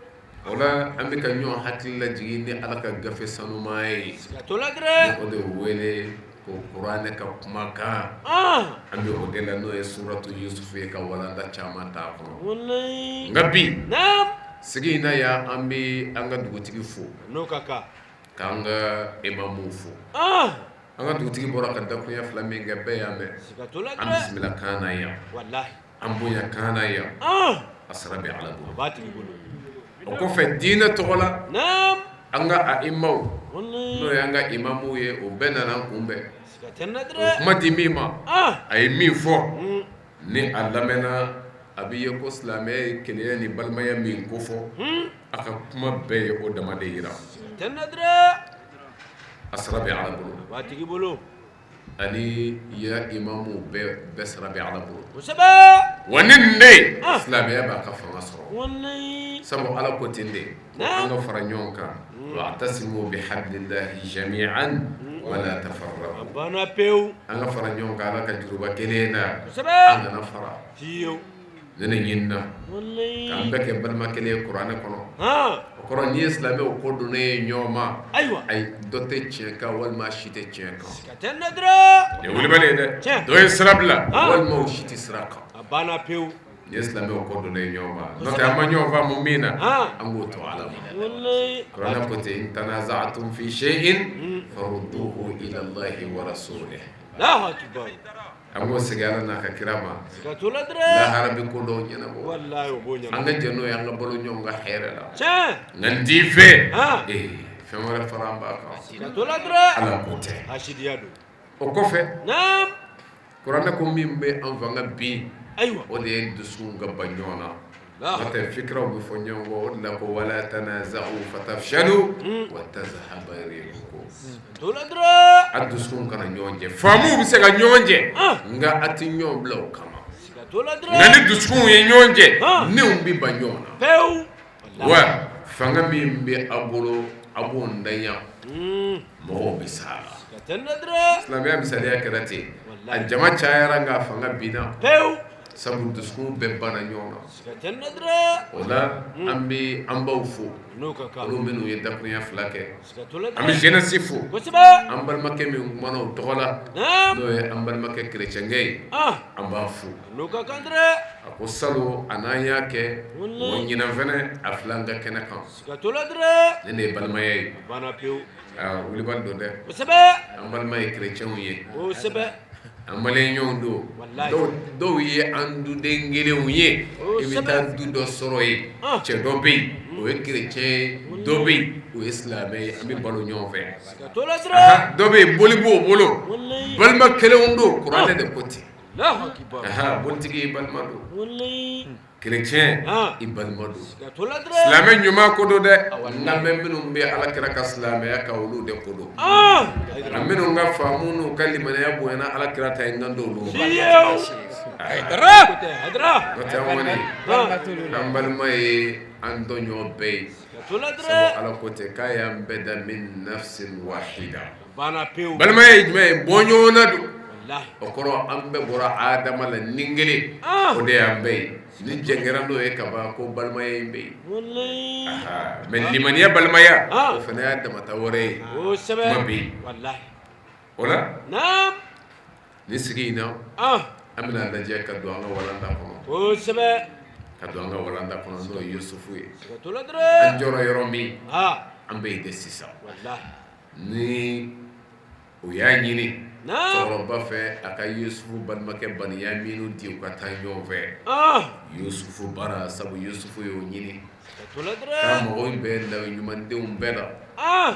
S9: O la an bɛ ka ɲɔgɔn hakili lajigin ni Ala ka gafe sanuman ye.
S10: Siga t'o la dɛrɛ.
S9: Ni o de wele ko kuranɛ ka kumakan. An bɛ o de la n'o ye suratu Yusufu ye ka walanda caman t'a kɔnɔ.
S10: Walayi.
S9: Nka bi.
S10: Naam.
S9: Sigi in na yan an bɛ an ka dugutigi fo.
S10: N'o ka kan.
S9: K'an ka imamuw fo. An ka dugutigi bɔra ka dakuruɲɛ fila min kɛ bɛɛ y'a mɛn.
S10: Siga t'o la dɛrɛ.
S9: An bisimila kan na yan.
S10: Walahi.
S9: An bonya kan na yan. A sara bɛ Ala bolo.
S10: A b'a tigi bolo.
S9: O kɔfɛ diinɛ tɔgɔ la.
S10: Naam.
S9: An ka ayimaw.
S10: Walayi.
S9: N'o y'an ka imamuw ye o bɛɛ nana an kunbɛn.
S10: Siga tɛ nin na
S9: O
S10: dɛrɛ.
S9: kuma di min ma. A ye min fɔ. Ni a lamɛnna a bɛ ye ko silamɛya ye kelenya ni balimaya min kofɔ. A ka kuma bɛɛ ye o dama de yira.
S10: Siga tɛ nin na dɛrɛ.
S9: A sara bɛ Ala bolo.
S10: A b'a tigi bolo.
S9: Ani ya imamuw bɛɛ sara bɛ Ala bolo.
S10: Kosɛbɛ.
S9: Wa ni nin de ye silamɛya b'a ka fanga sɔrɔ.
S10: Walayi.
S9: Sabu Ala ko ten de ko an ka fara ɲɔgɔn kan. Wa'tasimu bihablillahi jami'an wala tafarraqu.
S10: A banna pewu.
S9: An ka fara ɲɔgɔn kan Ala ka juruba kelen na.
S10: Kosɛbɛ.
S9: An kana fara.
S10: Fiyewu.
S9: Ne ne ɲinina.
S10: Walayi.
S9: K'an bɛɛ kɛ balima kelen ye kuranɛ kɔnɔ. O kɔrɔ n'i ye silamɛw ko donnen ye ɲɔgɔn ma.
S10: Ayiwa.
S9: Ayi dɔ tɛ tiɲɛ kan walima si tɛ tiɲɛ kan.
S10: Siga tɛ nin na dɛrɛ.
S9: Nin ye wulibali ye dɛ.
S10: Tiɲɛ.
S9: Dɔ ye sira bila. Walima u si tɛ sira kan.
S10: A banna pewu.
S9: N'i ye silamɛw ko donnen ye ɲɔgɔn ma. N'o tɛ an ma ɲɔgɔn faamu min na. An k'o to Ala ma.
S10: Walayi.
S9: Kuranɛ ko ten in tanaza'tum fi shay'in farudduhu ila Allahi wa rasulihi.
S10: Alahu akibaru.
S9: An k'o segin Ala n'a ka kira ma.
S10: Siga t'o la dɛrɛ.
S9: Lahara bɛ ko dɔw ɲɛnabɔ.
S10: Walayi o b'o ɲɛnabɔ.
S9: An ka jɛ n'o ye an ka balo ɲɔgɔn ka hɛrɛ la.
S10: Tiɲɛ.
S9: Nka n t'i fɛ. Ee fɛn wɛrɛ fara an b'a kan.
S10: Siga t'o la dɛrɛ.
S9: Ala ko tɛ.
S10: Hasidiya don.
S9: O kɔfɛ.
S10: Naam.
S9: Kuranɛ ko min bɛ an fanga bi.
S10: Ayiwa.
S9: O de ye dusuw ka ban ɲɔgɔn na. N'o tɛ fikiraw bɛ fɔ ɲɔgɔn kɔ o de la ko wala tanaza'u fatafshalu wa tazhaba rihukum.
S10: T'o la dɛrɛ.
S9: A dusuw kana ɲɔgɔn jɛ faamuw bɛ se ka ɲɔgɔn jɛ nka a tɛ ɲɔgɔn bila o kama.
S10: Siga t'o la dɛrɛ.
S9: Nka ni dusukunw ye ɲɔgɔn jɛ niw bɛ ban ɲɔgɔn na.
S10: Pewu.
S9: Wa fanga min bɛ aw bolo a b'o ntanya mɔgɔw bɛ s'a la.
S10: Siga tɛ nin na dɛrɛ.
S9: Silamɛya misaliya kɛra ten a jama cayara nka fanga binna.
S10: Pewu.
S9: Sabu dusukun bɛɛ banna ɲɔgɔn na.
S10: Siga tɛ nin na dɛrɛ.
S9: O la an bɛ an baw fo.
S10: N'o ka kan.
S9: Olu minnu ye dakurunya fila kɛ.
S10: Siga t'o la dɛrɛ.
S9: An bɛ jeunesse fo.
S10: Kosɛbɛ.
S9: An balimakɛ min kumana o tɔgɔ la.
S10: Naam.
S9: N'o ye an balimakɛ kerecɛnkɛ ye. An b'a fo.
S10: N'o ka kan dɛrɛ.
S9: A ko salon a n'an y'a kɛ. Wa ɲinan fɛnɛ a filɛ an ka kɛnɛ kan.
S10: Siga t'o la dɛrɛ.
S9: Nin de ye balimaya ye.
S10: A banna pewu.
S9: Aa wulibali don dɛ.
S10: Kosɛbɛ.
S9: An balima ye kerecɛnw ye.
S10: Kosɛbɛ.
S9: An maliyɛnw don
S10: Walayi.
S9: dɔw ye an duden kelenw ye i bɛ taa du dɔ sɔrɔ yen cɛ dɔ bɛ yen o ye kerecɛn ye dɔ bɛ yen o ye silamɛ ye an bɛ balo ɲɔgɔn fɛ
S10: Siga t'o la dɛrɛ.
S9: dɔ bɛ yen boli b'o bolo
S10: Walayi.
S9: balima kelenw don kuranɛ de ko ten
S10: Alahu akibaru.
S9: bolitigi i balima don
S10: Walayi.
S9: kerecɛn i balima don
S10: Siga t'o la dɛrɛ.
S9: silamɛ ɲuman ko don dɛ nka mɛ minnu bɛ ala kira ka silamɛya kan olu de ko don nka minnu ka faamu n'u ka limaniya bonyana ala kira ta ye n kan t'olu ma.
S10: Fiyewu.
S9: Hayidara.
S10: Ko tɛ Hayidara.
S9: N'o tɛ an kɔni an balima ye an tɔɲɔgɔn bɛɛ ye
S10: Siga t'o la dɛrɛ.
S9: sabu ala ko ten k'a y'an bɛɛ da min nafsin wahida
S10: A banna pewu.
S9: balimaya ye jumɛn ye bɔ ɲɔgɔn na don
S10: Walahi.
S9: o kɔrɔ an bɛɛ bɔra adama la ni kelen o de y'an bɛɛ ye ni jɛn kɛra n'o ye ka ban ko balimaya in bɛ yen
S10: Walayi.
S9: mais limaniya balimaya o fana y'a damata wɛrɛ ye
S10: Kosɛbɛ.
S9: kuma bɛ yen
S10: Walahi.
S9: o la
S10: Naam.
S9: nin sigi in na an bɛna lajɛ ka don an ka walanda kɔnɔ
S10: Kosɛbɛ.
S9: ka don an ka walanda kɔnɔ n'o ye Yusufu ye
S10: Siga t'o la dɛrɛ.
S9: an jɔra yɔrɔ min an bɛ yen de sisan
S10: Walahi.
S9: ni o y'a ɲini
S10: Naam.
S9: cɛkɔrɔba fɛ a ka Yusufu balimakɛ Baniyaminu di u ka taa ɲɔgɔn fɛ Yusufu bara sabu Yusufu y'o ɲini
S10: Siga t'o la dɛrɛ.
S9: k'a mɔgɔw bɛɛ la ɲumandenw bɛɛ la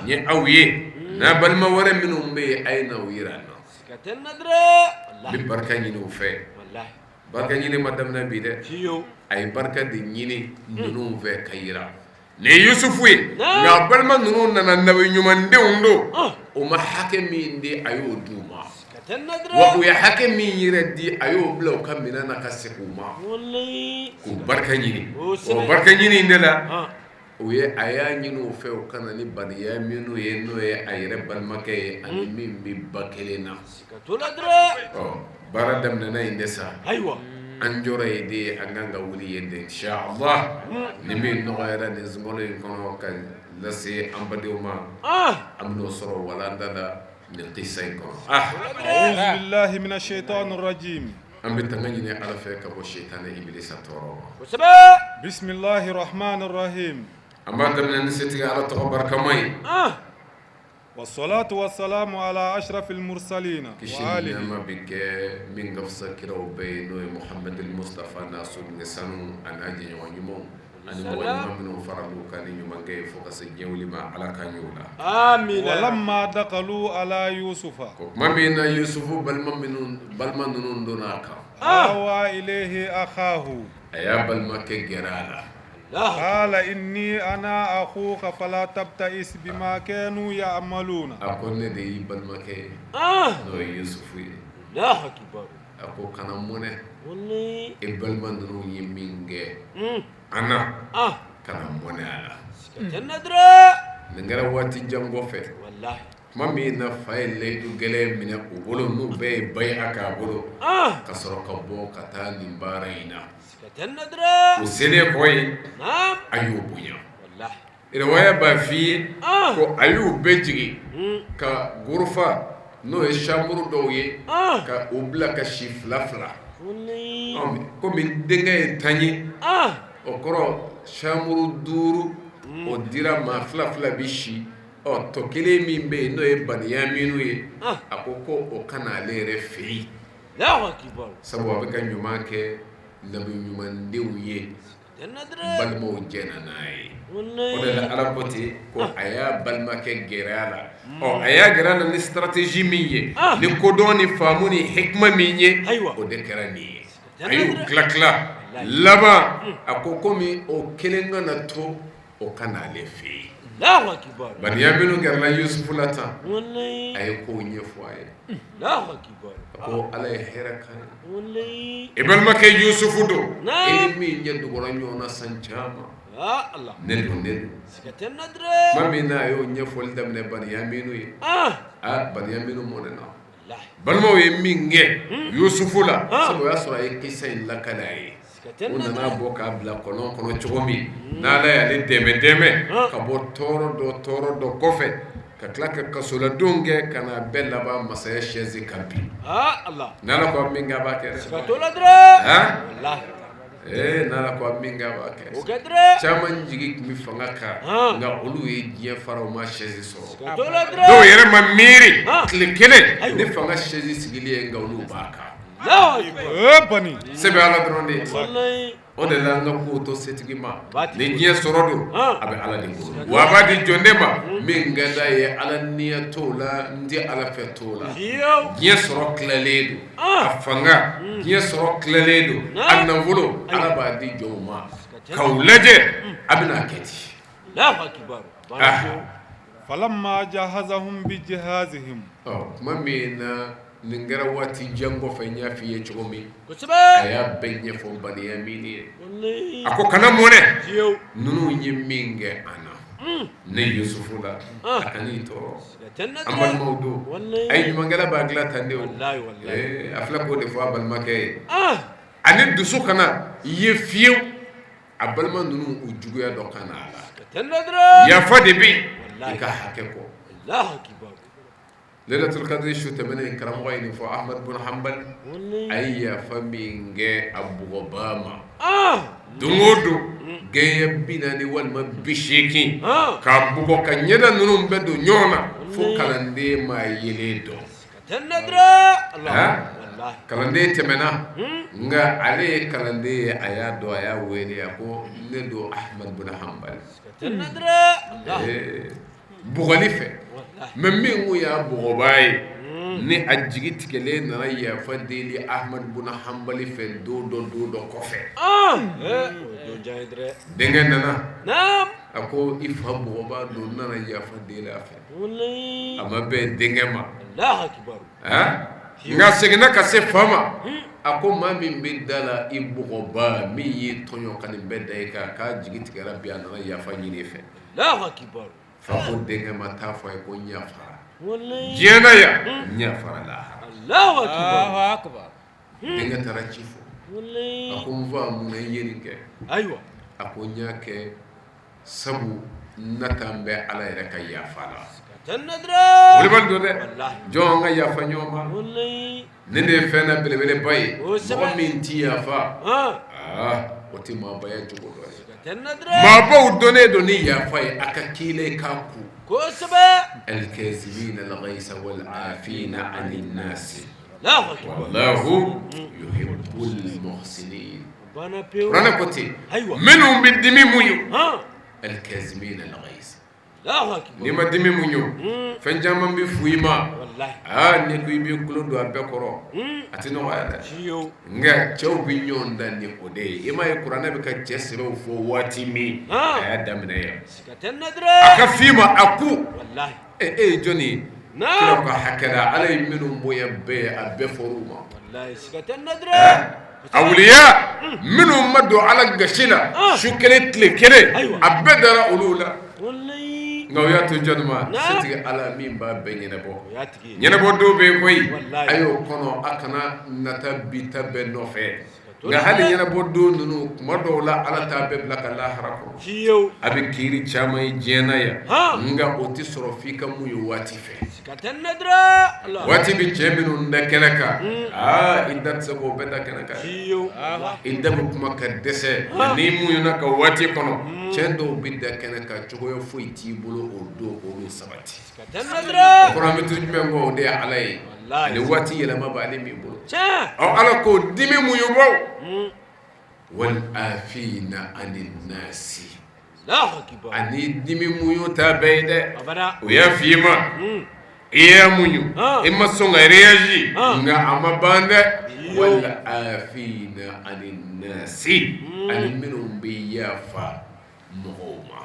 S9: n ye aw ye n'a balima wɛrɛ minnu bɛ yen a ye na u yira n na
S10: Siga tɛ nin na dɛrɛ.
S9: n bɛ barika ɲini u fɛ
S10: Walahi.
S9: barika ɲini ma daminɛ bi dɛ
S10: Fiyewu.
S9: a ye barika de ɲini ninnu fɛ ka yira nin ye Yusufu ye nka balima ninnu nana nabi ɲumandenw don o ma hakɛ min di a y'o di u ma
S10: Siga tɛ nin na dɛrɛ.
S9: wa u ye hakɛ min yɛrɛ di a y'o bila u ka minɛn na ka segin u ma
S10: Walayi.
S9: k'u barika ɲini
S10: Kosɛbɛ.
S9: o barika ɲini in de la u ye a y'a ɲini u fɛ u ka na ni Baniyaminu ye n'o ye a yɛrɛ balimakɛ ye ani min bɛ ba kelen na
S10: Siga t'o la dɛrɛ.
S9: ɔ baara daminɛna yen de sa
S10: Ayiwa.
S9: An jɔra yen de, an kan ka wuli yen de inchallah. Ni min nɔgɔyara nin sunkalo in kɔnɔ ka lase an badenw ma, an bɛn'o sɔrɔ walanda la nin kisa in kɔnɔ.
S11: A'uuzu billahi mina shaytaani rajiim.
S9: An bɛ tanga ɲini Ala fɛ ka bɔ sitanɛ ibilisa tɔɔrɔ ma.
S11: Kosɛbɛ! Bisimilahi rahmani rahim.
S9: An b'a daminɛ ni setigi Ala tɔgɔ barikama ye.
S11: Wasalatu wasalamu ala ashrafil mursalina
S9: kisi ni nɛɛma bɛ kɛ min ka fisa kiraw bɛɛ ye, n'o ye Muhamadul Mustafa n'a soden sanu a n'a jɛɲɔgɔn ɲumanw ani mɔgɔ ɲuman minnu faral'u kan ni ɲumankɛ ye fo ka se diɲɛ wuli ma, Ala k'an y'o la.
S11: Amina. Walamma dakalu ala yusufa,
S9: ko tuma min na Yusufu balima minnu balima ninnu donna a kan,
S11: awa ilayhi akhahu,
S9: a y'a balimakɛ gɛrɛ a la.
S11: Qala inni ana akhuka fala tabtais bima kanu ya'maluna.
S9: A ko ne de y'i balimakɛ ye, n'o ye Yusufu ye. A ko kana mɔnɛ, i balima ninnu ye min kɛ an na, kana mɔnɛ a la. Nin kɛra waati jan kɔfɛ, tuma min na fa ye layidu gɛlɛn minɛ u bolo, n'u bɛɛ ye bayi'a k'a bolo, ka sɔrɔ ka bɔ ka taa nin baara in na. U selen kɔ yen, a y'u bonya. Riwaya b'a f'i ye ko a y'u bɛɛ jigin ka gorofa, n'o ye chambre dɔw ye, ka u bila ka si fila fila. Komi denkɛ ye 10 ye, o kɔrɔ chambre 5, o dira maa fila fila bɛ si. Ɔ tɔ kelen min bɛ yen, n'o ye Baniyaminu ye, a ko ko o ka na ale yɛrɛ fɛ yen. Sabu a bɛ ka ɲuman kɛ nabi ɲumandenw ye, balimaw jɛnna n'a ye. O de la Ala ko ten ko a y'a balimakɛ gɛrɛ a la. Ɔ, a y'a gɛrɛ a la ni stratégie min ye, ni kodɔn ni faamu ni hikima min ye, o de kɛra nin ye. A y'u tila tila laban, a ko komi o kelen kana to, o ka na ale fɛ yen. Baniyaminu gɛrɛla Yusufu la tan, a ye kow ɲɛfɔ a ye. A ko Ala ye hɛrɛ k'an ye. I balimakɛ Yusufu don, i ni min ɲɛ dugura ɲɔgɔn na san caman. Ne don, ne don. Tuma min na a y'o ɲɛfɔli daminɛ Baniyaminu ye, aa Baniyaminu mɔnɛna. Balimaw ye min kɛ Yusufu la, sabu o y'a sɔrɔ a ye kisa in lakali a ye. U nana bɔ k'a bila kɔlɔn kɔnɔ cogo min, n'Ala y'ale dɛmɛ dɛmɛ ka bɔ tɔɔrɔ dɔ tɔɔrɔ dɔ kɔfɛ, ka tila ka kasoladon kɛ ka na bɛɛ laban masaya chaise kan bi. N'Ala ko min kɛ, a b'a kɛ dɛ. Ee n'Ala ko min kɛ, a b'a kɛ. Caman jigi tun bɛ fanga kan, nka olu ye diɲɛ fara, u ma chaise sɔrɔ. Dɔw yɛrɛ ma miiri tile kelen ni fanga chaise sigili ye, nka olu b'a kan. Se bɛ Ala dɔrɔn de ye. O de la an ka kow to setigi ma. Ni diɲɛ sɔrɔ don, a bɛ Ala de bolo, wa a b'a di jɔn de ma min ka d'a ye. Ala niya t'o la, n tɛ Ala fɛ t'o la. Diɲɛ sɔrɔ tilalen don, a fanga, diɲɛ sɔrɔ tilalen don, a nafolo, Ala b'a di jɔnw ma k'aw lajɛ a bɛna a kɛ di.
S11: Falamma jahazahum bi jihazihim.
S9: Ɔ tuma min na nin kɛra waati jan kɔfɛ, n y'a f'i ye cogo min, a y'a bɛɛ ɲɛfɔ Baniyamini ye. A ko kana mɔnɛ, ninnu ye min kɛ an na, ne Yusufu la, a kan'i tɔɔrɔ, an balimaw don. A ye ɲumankɛla b'a dilan tan de. O a filɛ k'o de fɔ a balimakɛ ye. Ani dusu kana ye fiyewu, a balima ninnu u juguya dɔ ka na a la. Yafa de bɛ yen i ka hakɛ kɔ. Lailatul Qadr su tɛmɛnen, karamɔgɔ ye nin fɔ, Ahmad bun Hanbal, a ye yafa min kɛ a bugɔbaa ma, don o don gɛɲɛ 40 walima 80 k'a bugɔ ka ɲɛda ninnu bɛɛ don ɲɔgɔn na fo kalanden m'a yelen dɔn. Kalanden tɛmɛna, nka ale ye kalanden ye, a y'a dɔn, a y'a wele, a ko ne don Ahmad bun Hanbal. Bugɔli fɛ, mais min kun y'a bugɔbaa ye, ni a jigi tigɛlen nana yafa deli Ahmad bun Hanbali fɛ don dɔ don dɔ kɔfɛ, denkɛ nana, a ko i fa bugɔbaa don, n nana yafa deli a fɛ. A ma bɛn denkɛ ma, nka seginna ka se fa ma, a ko maa min bɛ da la, i bugɔbaa min y'i tɔɲɔ ka nin bɛɛ da i kan, k'a jigi tigɛra bi, a nana yafa ɲini i fɛ. Fa ko denkɛ ma, taa fɔ a ye ko n yafara diɲɛ na yan, n yafara lahara. Denkɛ taara ci fɔ. A ko n fa, mun na i ye nin kɛ?
S10: Ayiwa.
S9: A ko n y'a kɛ sabu n nata n bɛ Ala yɛrɛ ka yafa la. Wulibali don dɛ, jɔn an ka yafa ɲɔgɔn ma. Nin de ye fɛn na belebeleba ye, mɔgɔ min ti yafa, aa o tɛ maabaya jogo dɔ ye. Maabaw dɔnnen don ni yafa ye, a ka k'i la i k'a kun.
S10: Kosɛbɛ.
S9: Alkazimina alghayza wal afina anin nasi wallahu yuhibbul muhsinin. Kuranɛ ko ten, minnu bɛ dimi muɲu, alkazimina alghayza. N'i ma dimi muɲu, fɛn caman bɛ fɔ i ma, aa n'i ko i b'i tulo don a bɛɛ kɔrɔ, a tɛ nɔgɔya dɛ, nka cɛw bɛ ɲɔgɔn dan ni o de ye, i m'a ye kuranɛ bɛ ka cɛ sɛbɛw fɔ waati min, a y'a daminɛ yan, a ka f'i ma a ko e ye jɔni ye kira ka hakɛ la Ala ye minnu bonya bɛɛ ye a bɛɛ fɔr'u ma. Awliya minnu ma don Ala gasi la su kelen tile kelen a bɛɛ dara olu la nka o y'a to jɔni ma setigi Ala min b'a bɛɛ ɲɛnabɔ ɲɛnabɔ don bɛ yen koyi a y'o kɔnɔ a kana nata bi ta bɛɛ nɔfɛ nka hali ɲɛnabɔ don ninnu kuma dɔw la Ala t'a bɛɛ bila ka lahara kɔnɔ a bɛ kiiri caman ye diɲɛ na yan nka o tɛ sɔrɔ f'i ka muɲu waati fɛ waati bɛ cɛ minnu da kɛnɛ kan aa i da tɛ se k'o bɛɛ da kɛnɛ kan i da bɛ kuma ka dɛsɛ n'i muɲuna ka waati kɔnɔ cɛn dɔw bɛ da kɛnɛ kan cogoya foyi t'i bolo o don k'olu sabati o kɔrɔ an bɛ to jumɛn kɔ o de ye Ala ye ani waati yɛlɛma b'ale min bolo ɔ Ala ko dimi muɲubaw wal afina anin nasi ani dimi muɲu t'a bɛɛ ye dɛ o y'a f'i ma i y'a muɲu i ma sɔn ka réagir nka a ma ban dɛ wal afina anin nasi ani minnu bɛ yafa mɔgɔw ma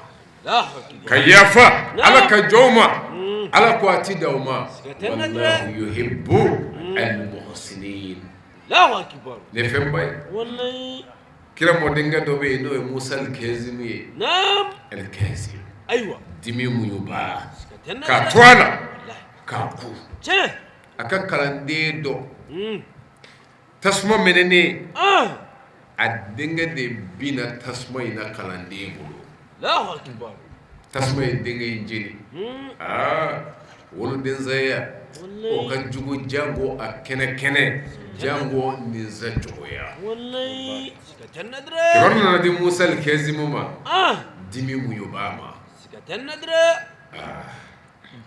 S9: ka yafa Ala ka jɔnw ma Ala ko a ti dan o ma wallahu yuhibbu al-muhsinin nin ye fɛnba ye kira mɔdenkɛ dɔ bɛ yen n'o ye Musa al-Kazim ye al-Kazim
S10: ayiwa
S9: dimi muɲubaa k'a to a la k'a ku a ka kalanden dɔ tasuma mɛnɛnen a denkɛ de binna tasuma in na kalanden bolo tasuma ye denkɛ in jeni aa wolodensaya o ka jugu janko a kɛnɛ kɛnɛ janko ninsa cogoya kibaru nana di Musa al-Kazim ma dimi muɲubaa ma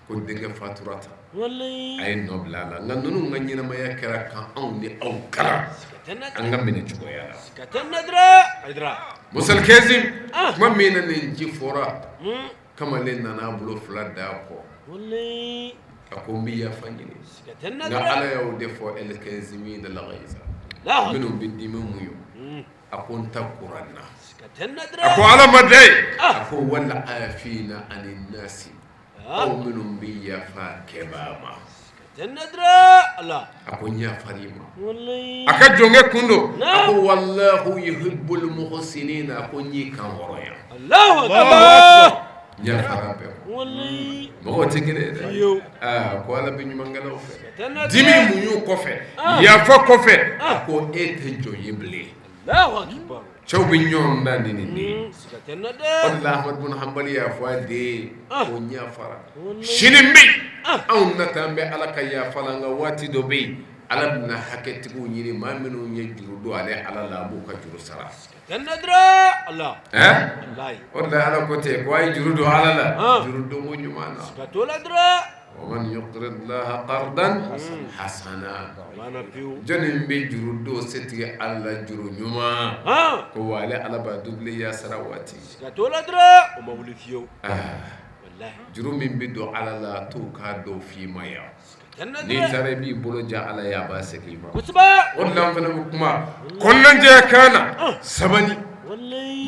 S9: ko denkɛ fatura tan a ye nɔ bila a la nka ninnu ka ɲɛnamaya kɛra ka anw ni aw kalan an ka minɛ cogoya la Musa al-Kazim tuma min na nin ci fɔra kamalen nana a bolo fila da a kɔ a ko n bɛ yafa ɲini nka Ala y'o de fɔ al-kazimina al-ghayza minnu bɛ dimi muɲu a ko n ta kuran na a ko Ala ma dan yen a ko wal afina anin nasi aw minnu bɛ yafa kɛbaa ma a ko n yafar'i ma a ka jɔnkɛ kun don a ko wallahu yuhibbul muhsinin a ko n y'i kan hɔrɔnya n yafara bɛɛ ma mɔgɔw tɛ kelen ye dɛ aa ko Ala bɛ ɲumankɛlaw fɛ dimi muɲu kɔfɛ yafa kɔfɛ a ko e tɛ jɔn ye bilen cɛw bɛ ɲɔgɔn dan ni nin de ye o de la Ahmadu bun Hanbali y'a fɔ a den ye ko n yafara sini bɛ yen anw nata an bɛ Ala ka yafa la nka waati dɔ bɛ yen Ala bɛna hakɛtigiw ɲini maa minnu ye juru don ale Ala la a b'u ka juru sara o de la Ala ko ten ko a ye juru don Ala la juru donko ɲuman na wa man yuqridillaha qardan hasana jɔnni bɛ juru don setigi Ala la juru ɲuman ko wa ale Ala b'a double ya sara waati juru min bɛ don Ala la t'o k'a dɔw f'i ma yan n'i taara i b'i bolo jan Ala ye a b'a segin i ma o de la an fana bɛ kuma kɔnɔnajɛya kan na sabali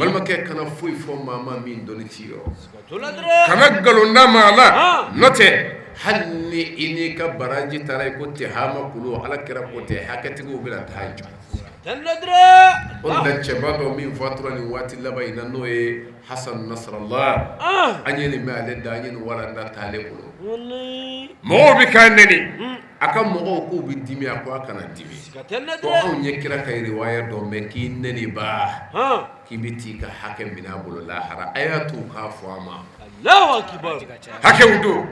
S9: balimakɛ kana foyi fɔ maa ma min dɔnni t'i yɔrɔ kana nkalon da maa la n'o tɛ hali ni i n'i ka baraji taara i ko tihama kulu Ala kira ko ten hakɛtigiw bɛna taa jɔ. O de la cɛba dɔ min fatura nin waati laban in na, n'o ye Hasan Nasrallah, an ye nin mɛn ale da, an ye nin walanda ta ale bolo. Mɔgɔw bɛ k'a nɛni, a ka mɔgɔw k'u bɛ dimi, a ko a kana dimi, ko anw ye kira ka riwaya dɔ mɛn k'i nɛnibaa k'i bɛ t'i ka hakɛ minɛ a bolo lahara. A y'a to u k'a fɔ a ma, hakɛw don,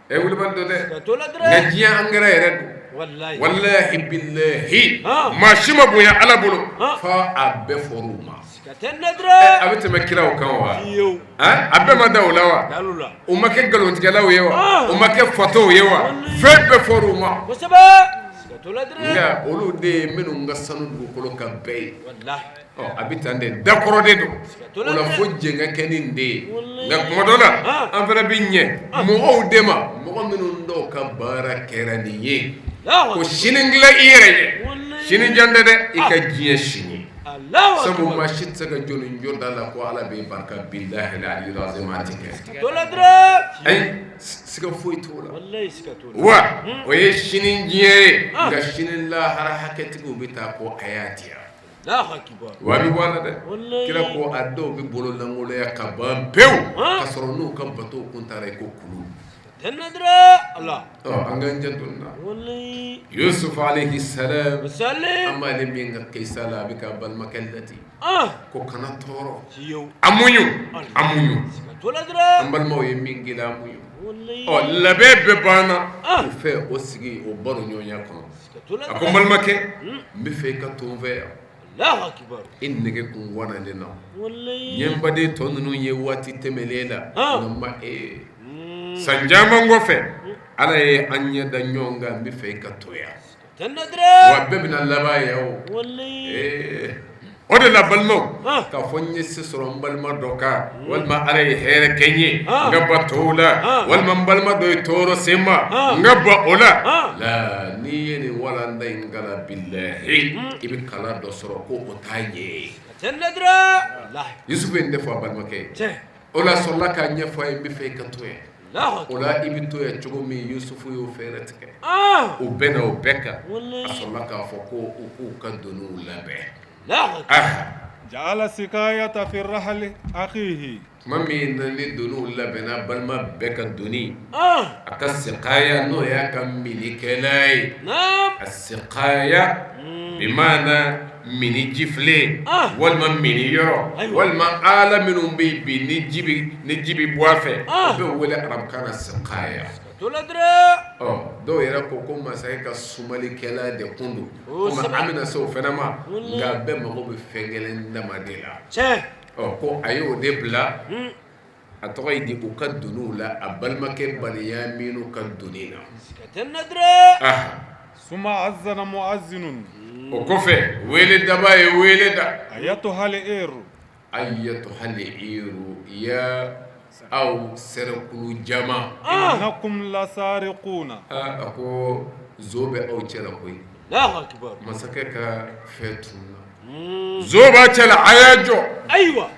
S9: ɛ wulibali don dɛ, nka diɲɛ angɛrɛ yɛrɛ don. Walahi bilahi, maa si ma bonya Ala bolo f'a a bɛɛ fɔra u ma. A bɛ tɛmɛ kiraw kan wa? A bɛɛ ma da o la wa? U ma kɛ nkalontigɛlaw ye wa? U ma kɛ fatɔw ye wa? Fɛn bɛɛ fɔra u ma. Nka olu de ye minnu ka sanu dugukolo kan bɛɛ ye. A bɛ tan de, dakɔrɔ de don o la, fo jɛn ka kɛ ni nin de ye. Nka tuma dɔ la, an fana bɛ ɲɛ mɔgɔw de ma, mɔgɔ minnu dɔw ka baara kɛra nin ye, ko sini dilan i yɛrɛ ye, sini jan tɛ dɛ, i ka diɲɛ sini. Sabu maa si tɛ se ka jɔ nin jɔ da la ko Ala b'i barika, bilahi aliyul azim, a tɛ kɛ. Ayi, siga foyi t'o la. Wa o ye sini diɲɛ ye, nka sini lahara hakɛtigiw bɛ taa ko a y'a di yan. Wa bɛ bɔ a la dɛ. Kira ko a dɔw bɛ bolo lankolonya ka ban pewu, ka sɔrɔ n'u ka bato kun taara i ko kulu. An k'an janto nin na. Yusuf alayhi salam, an b'ale min ka kisa la, a bɛ ka balimakɛ ladi ko kana tɔɔrɔ, a muɲu, a muɲu, an balimaw ye min k'i la, a muɲu. Ɔ labɛn bɛɛ banna u fɛ, o sigi o baro ɲɔgɔnya kɔnɔ. A ko n balimakɛ, n bɛ fɛ i ka to n fɛ yan. I nege kun wana ne na, n ye n baden tɔ ninnu ye waati tɛmɛnen la, nka n ma e ye. San caman kɔfɛ, Ala ye an ɲɛ da ɲɔgɔn kan, n bɛ fɛ i ka to yan. Wa bɛɛ bɛna laban yan o. Ee, o de la balimaw, k'a fɔ n ye se sɔrɔ n balima dɔ kan, walima Ala ye hɛrɛ kɛ n ye, n ka ban tɔw la, walima n balima dɔ ye tɔɔrɔ se n ma, n ka ban o la. La, n'i ye nin walanda in kalan, bilahi, i bɛ kalan dɔ sɔrɔ ko o t'a ɲɛ ye. Yusufu ye nin de fɔ a balimakɛ ye. O la, a sɔrɔla k'a ɲɛfɔ a ye, n bɛ fɛ i ka to yan. O la i bɛ to yan cogo min, Yusufu y'o fɛɛrɛ tigɛ. U bɛnna o bɛɛ kan. A sɔrɔla k'a fɔ ko u k'u ka doniw labɛn.
S11: Ja'ala sikayata fi rahali akhihi.
S9: Tuma min na ni doniw labɛnna, balima bɛɛ ka doni, a ka sikaya, n'o y'a ka minnikɛlan ye, a sikaya bi maana minniji filen walima minni yɔrɔ walima ala minnu bɛ bi ni ji bɛ bɔ a fɛ, o bɛ wele arabukan na sikaya. Dɔw yɛrɛ ko ko masakɛ ka sumalikɛlan de kun don, komi an bɛna se o fana ma, nka bɛɛ mago bɛ fɛn kelen dama de la. Ɔ ko a y'o de bila, a tɔgɔ ye di, u ka doniw la, a balimakɛ Baniyaminu ka doni na.
S11: Suma azana muazinun.
S9: O kɔfɛ, wele daba ye wele da.
S11: Ayatuhal iru.
S9: Ayatuhal iru, ya aw sɛrɛkulu jama.
S11: Innakum lasariquna.
S9: A ko zo bɛ aw cɛ la koyi. Masakɛ ka fɛn tununna. Zo b'a cɛ la, a y'a jɔ.
S10: Ayiwa.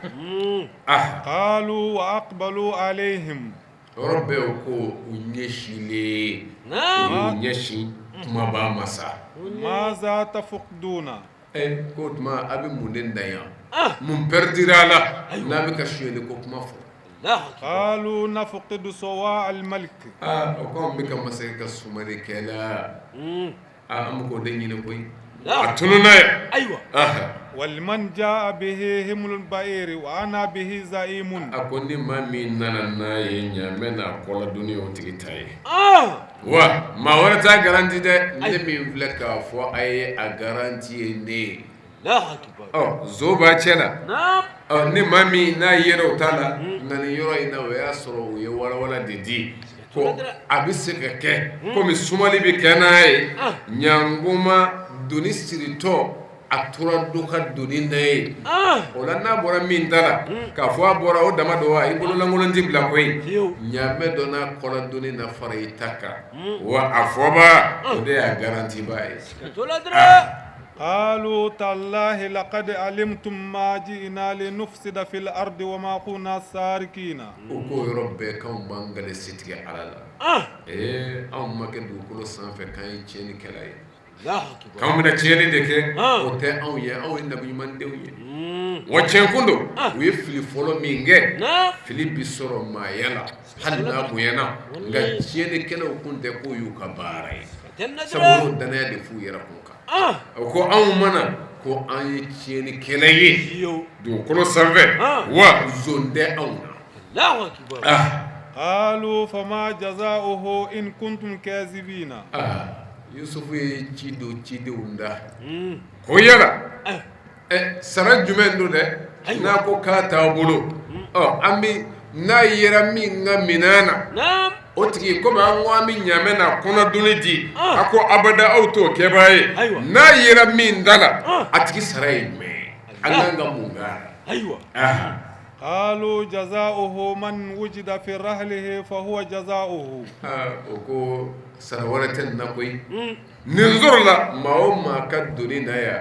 S11: Qalu wa aqbalu alayhim.
S9: Yɔrɔ bɛɛ u ko u ɲɛsinlen, u ɲɛsin kumaba ma sa.
S11: Maza tafquduna.
S9: Ɛ k'o tuma a bɛ mun de dan yan? Mun perdira a la n'a bɛ ka sonyali ko kuma fɔ?
S11: Qalu nafqidu sawa al malik.
S9: Aa, o ko an bɛ ka masakɛ ka sumalikɛlan, aa, an bɛ k'o de ɲini koyi, a tununna yan.
S10: Ayiwa.
S11: Waliman jaa bihi himlu ba'iri wa ana bihi za'imun.
S9: A ko ni maa min nana n'a ye, ɲaamɛ n'a kɔladonni, o tigi ta ye. Wa maa wɛrɛ t'a garanti dɛ, ne min filɛ k'a fɔ a ye, a garanti ye ne ye. Ɔ zo b'a cɛ la, ɔ ni maa min n'a yera o ta la. Nka nin yɔrɔ in na, o y'a sɔrɔ u ye walawala de di ko a bɛ se ka kɛ komi sumali bɛ kɛ n'a ye, ɲangoma doni siritɔ a tora dɔ ka doni na ye. O la n'a bɔra min ta la, k'a fɔ a bɔra o dama don wa, i bololankolon tɛ bila koyi. Ɲaamɛ dɔ n'a kɔladonni na fara i ta kan, wa a fɔba o de y'a garantiba ye.
S11: Qalu tallahi laqad alimtum ma ji'na linufsida fil ardi wa ma kunna sarikina.
S9: U k'o yɔrɔ bɛɛ k'anw b'an kale setigi Ala la, ee anw ma kɛ dugukolo sanfɛ k'an ye tiɲɛnikɛla ye. K'anw bɛna tiɲɛni de kɛ, o tɛ anw ye, anw ye nabi ɲumandenw ye. Wa tiɲɛ kun don, u ye fili fɔlɔ min kɛ, fili bi sɔrɔ maaya la hali n'a bonyana, nka tiɲɛnikɛlaw kun tɛ k'o y'u ka baara ye, sabu u y'o danaya de f'u yɛrɛ kun kan. O ko anw mana ko an ye tiɲɛnikɛla ye dugukolo sanfɛ, wa zon tɛ anw na.
S11: Qalu fama jazaohu in kuntum kazibina.
S9: Yusufu ye ci don cidenw da ko yala sara jumɛn don dɛ n'a ko k'a t'a bolo, ɔ an bɛ n'a yera min ka minɛn na, o tigi komi an ko an bɛ ɲaamɛ n'a kɔnɔdonni di, a ko abada aw t'o kɛbaa ye, n'a yera min da la, a tigi sara ye jumɛn ye, an kan ka mun k'a la?
S11: Qalu jazaohu man wujida fi rahlihi fa huwa jazaohu.
S9: O ko sara wɛrɛ tɛ nin na koyi, nin sɔrɔla maa o maa ka doni na yan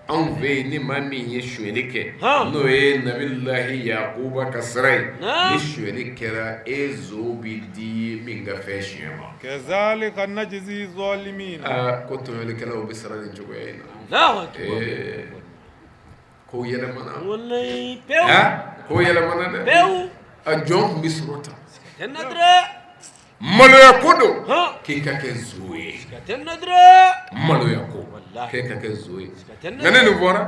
S9: anw fɛ yen, ni maa min ye sonyali kɛ, n'o ye nabilahi yakuba ka sira ye, ni sonyali kɛra e zo bɛ di min ka fɛn sonya ma.
S11: Kazalika najzi zalimina.
S9: Aa, ko tɔɲɔlikɛlaw bɛ sara nin cogoya in na. Ee, ko yɛlɛmana, ko yɛlɛmana dɛ. A jɔn tun bɛ sɔrɔ tan, maloya ko don k'i ka kɛ zo ye, maloya ko k'e ka kɛ zo ye. Nka ni nin fɔra,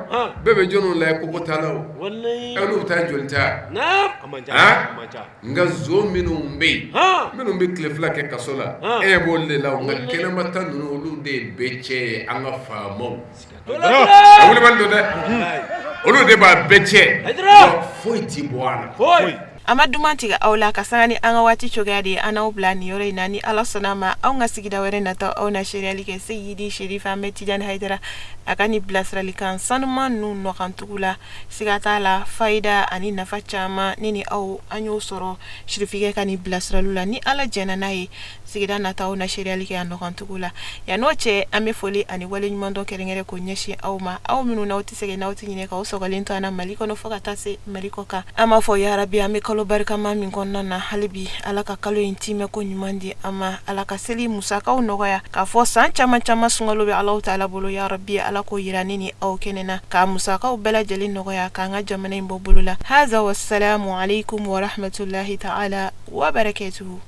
S9: bɛɛ bɛ jɔnw lajɛ kogo talaw, olu bɛ taa joli ta. Nka zo minnu bɛ yen, minnu bɛ tile 2 kɛ kaso la, e b'olu de la. Nka kɛnɛmata ninnu, olu de ye bɛɛ cɛ ye. An ka faamaw, a wulibali don dɛ, olu de b'a bɛɛ cɛ, foyi tɛ bɔ a la.
S3: An ma duman tigɛ aw la ka sanga ni an ka waati cogoya de ye, an n'aw bila nin yɔrɔ in na. Ni Ala sɔnna a ma, anw ka sigida wɛrɛ nata, aw na seereyali kɛ Seyidi Sherifi Ahmed Tijani Hayidara a ka nin bilasiralikan sanuman ninnu nɔkantugu la. Siga t'a la, fayida ani nafa caman ne ni aw an y'o sɔrɔ Sherifikɛ ka nin bilasiraliw la. Ni Ala jɛnna n'a ye, sigida nata aw na seereyali kɛ a nɔkantugu la. Yan n'o cɛ, an bɛ foli ani waleɲumandɔn kɛrɛnkɛrɛn ko ɲɛsin aw ma, aw minnu n'aw tɛ sɛgɛn n'aw tɛ ɲinɛ k'aw sɔgɔlen to an na Mali kɔnɔ fo ka taa se Mali kɔ kan. An b'a fɔ yarabi, an bɛ kalo barikama min kɔnɔna na, hali bi Ala ka kalo in timɛ ko ɲuman di an ma, Ala ka seli musakaw nɔgɔya, k'a fɔ san caman caman sunkalo bɛ Alahu taala bolo. Yarabi, Ala k'o yira ne ni aw kɛnɛ na, k'a musakaw bɛɛ lajɛlen nɔgɔya, k'an ka jamana in bɔ bolo la. Haza wasalamu aleykum warahmatulahi taala wa barakatuhu.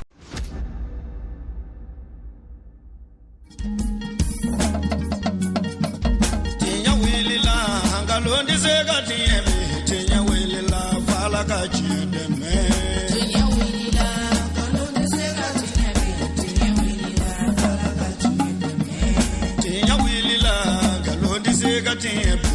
S1: Tiɲɛ wulila, nkalon tɛ se ka tiɲɛ bi. Tiɲɛ wulila, f'Ala ka tiɲɛ dɛmɛ.
S2: Tiɲɛ wulila, nkalon tɛ se ka tiɲɛ bi. Tiɲɛ wulila, f'Ala ka tiɲɛ dɛmɛ.
S1: Tiɲɛ wulila, nkalon tɛ se ka tiɲɛ bi.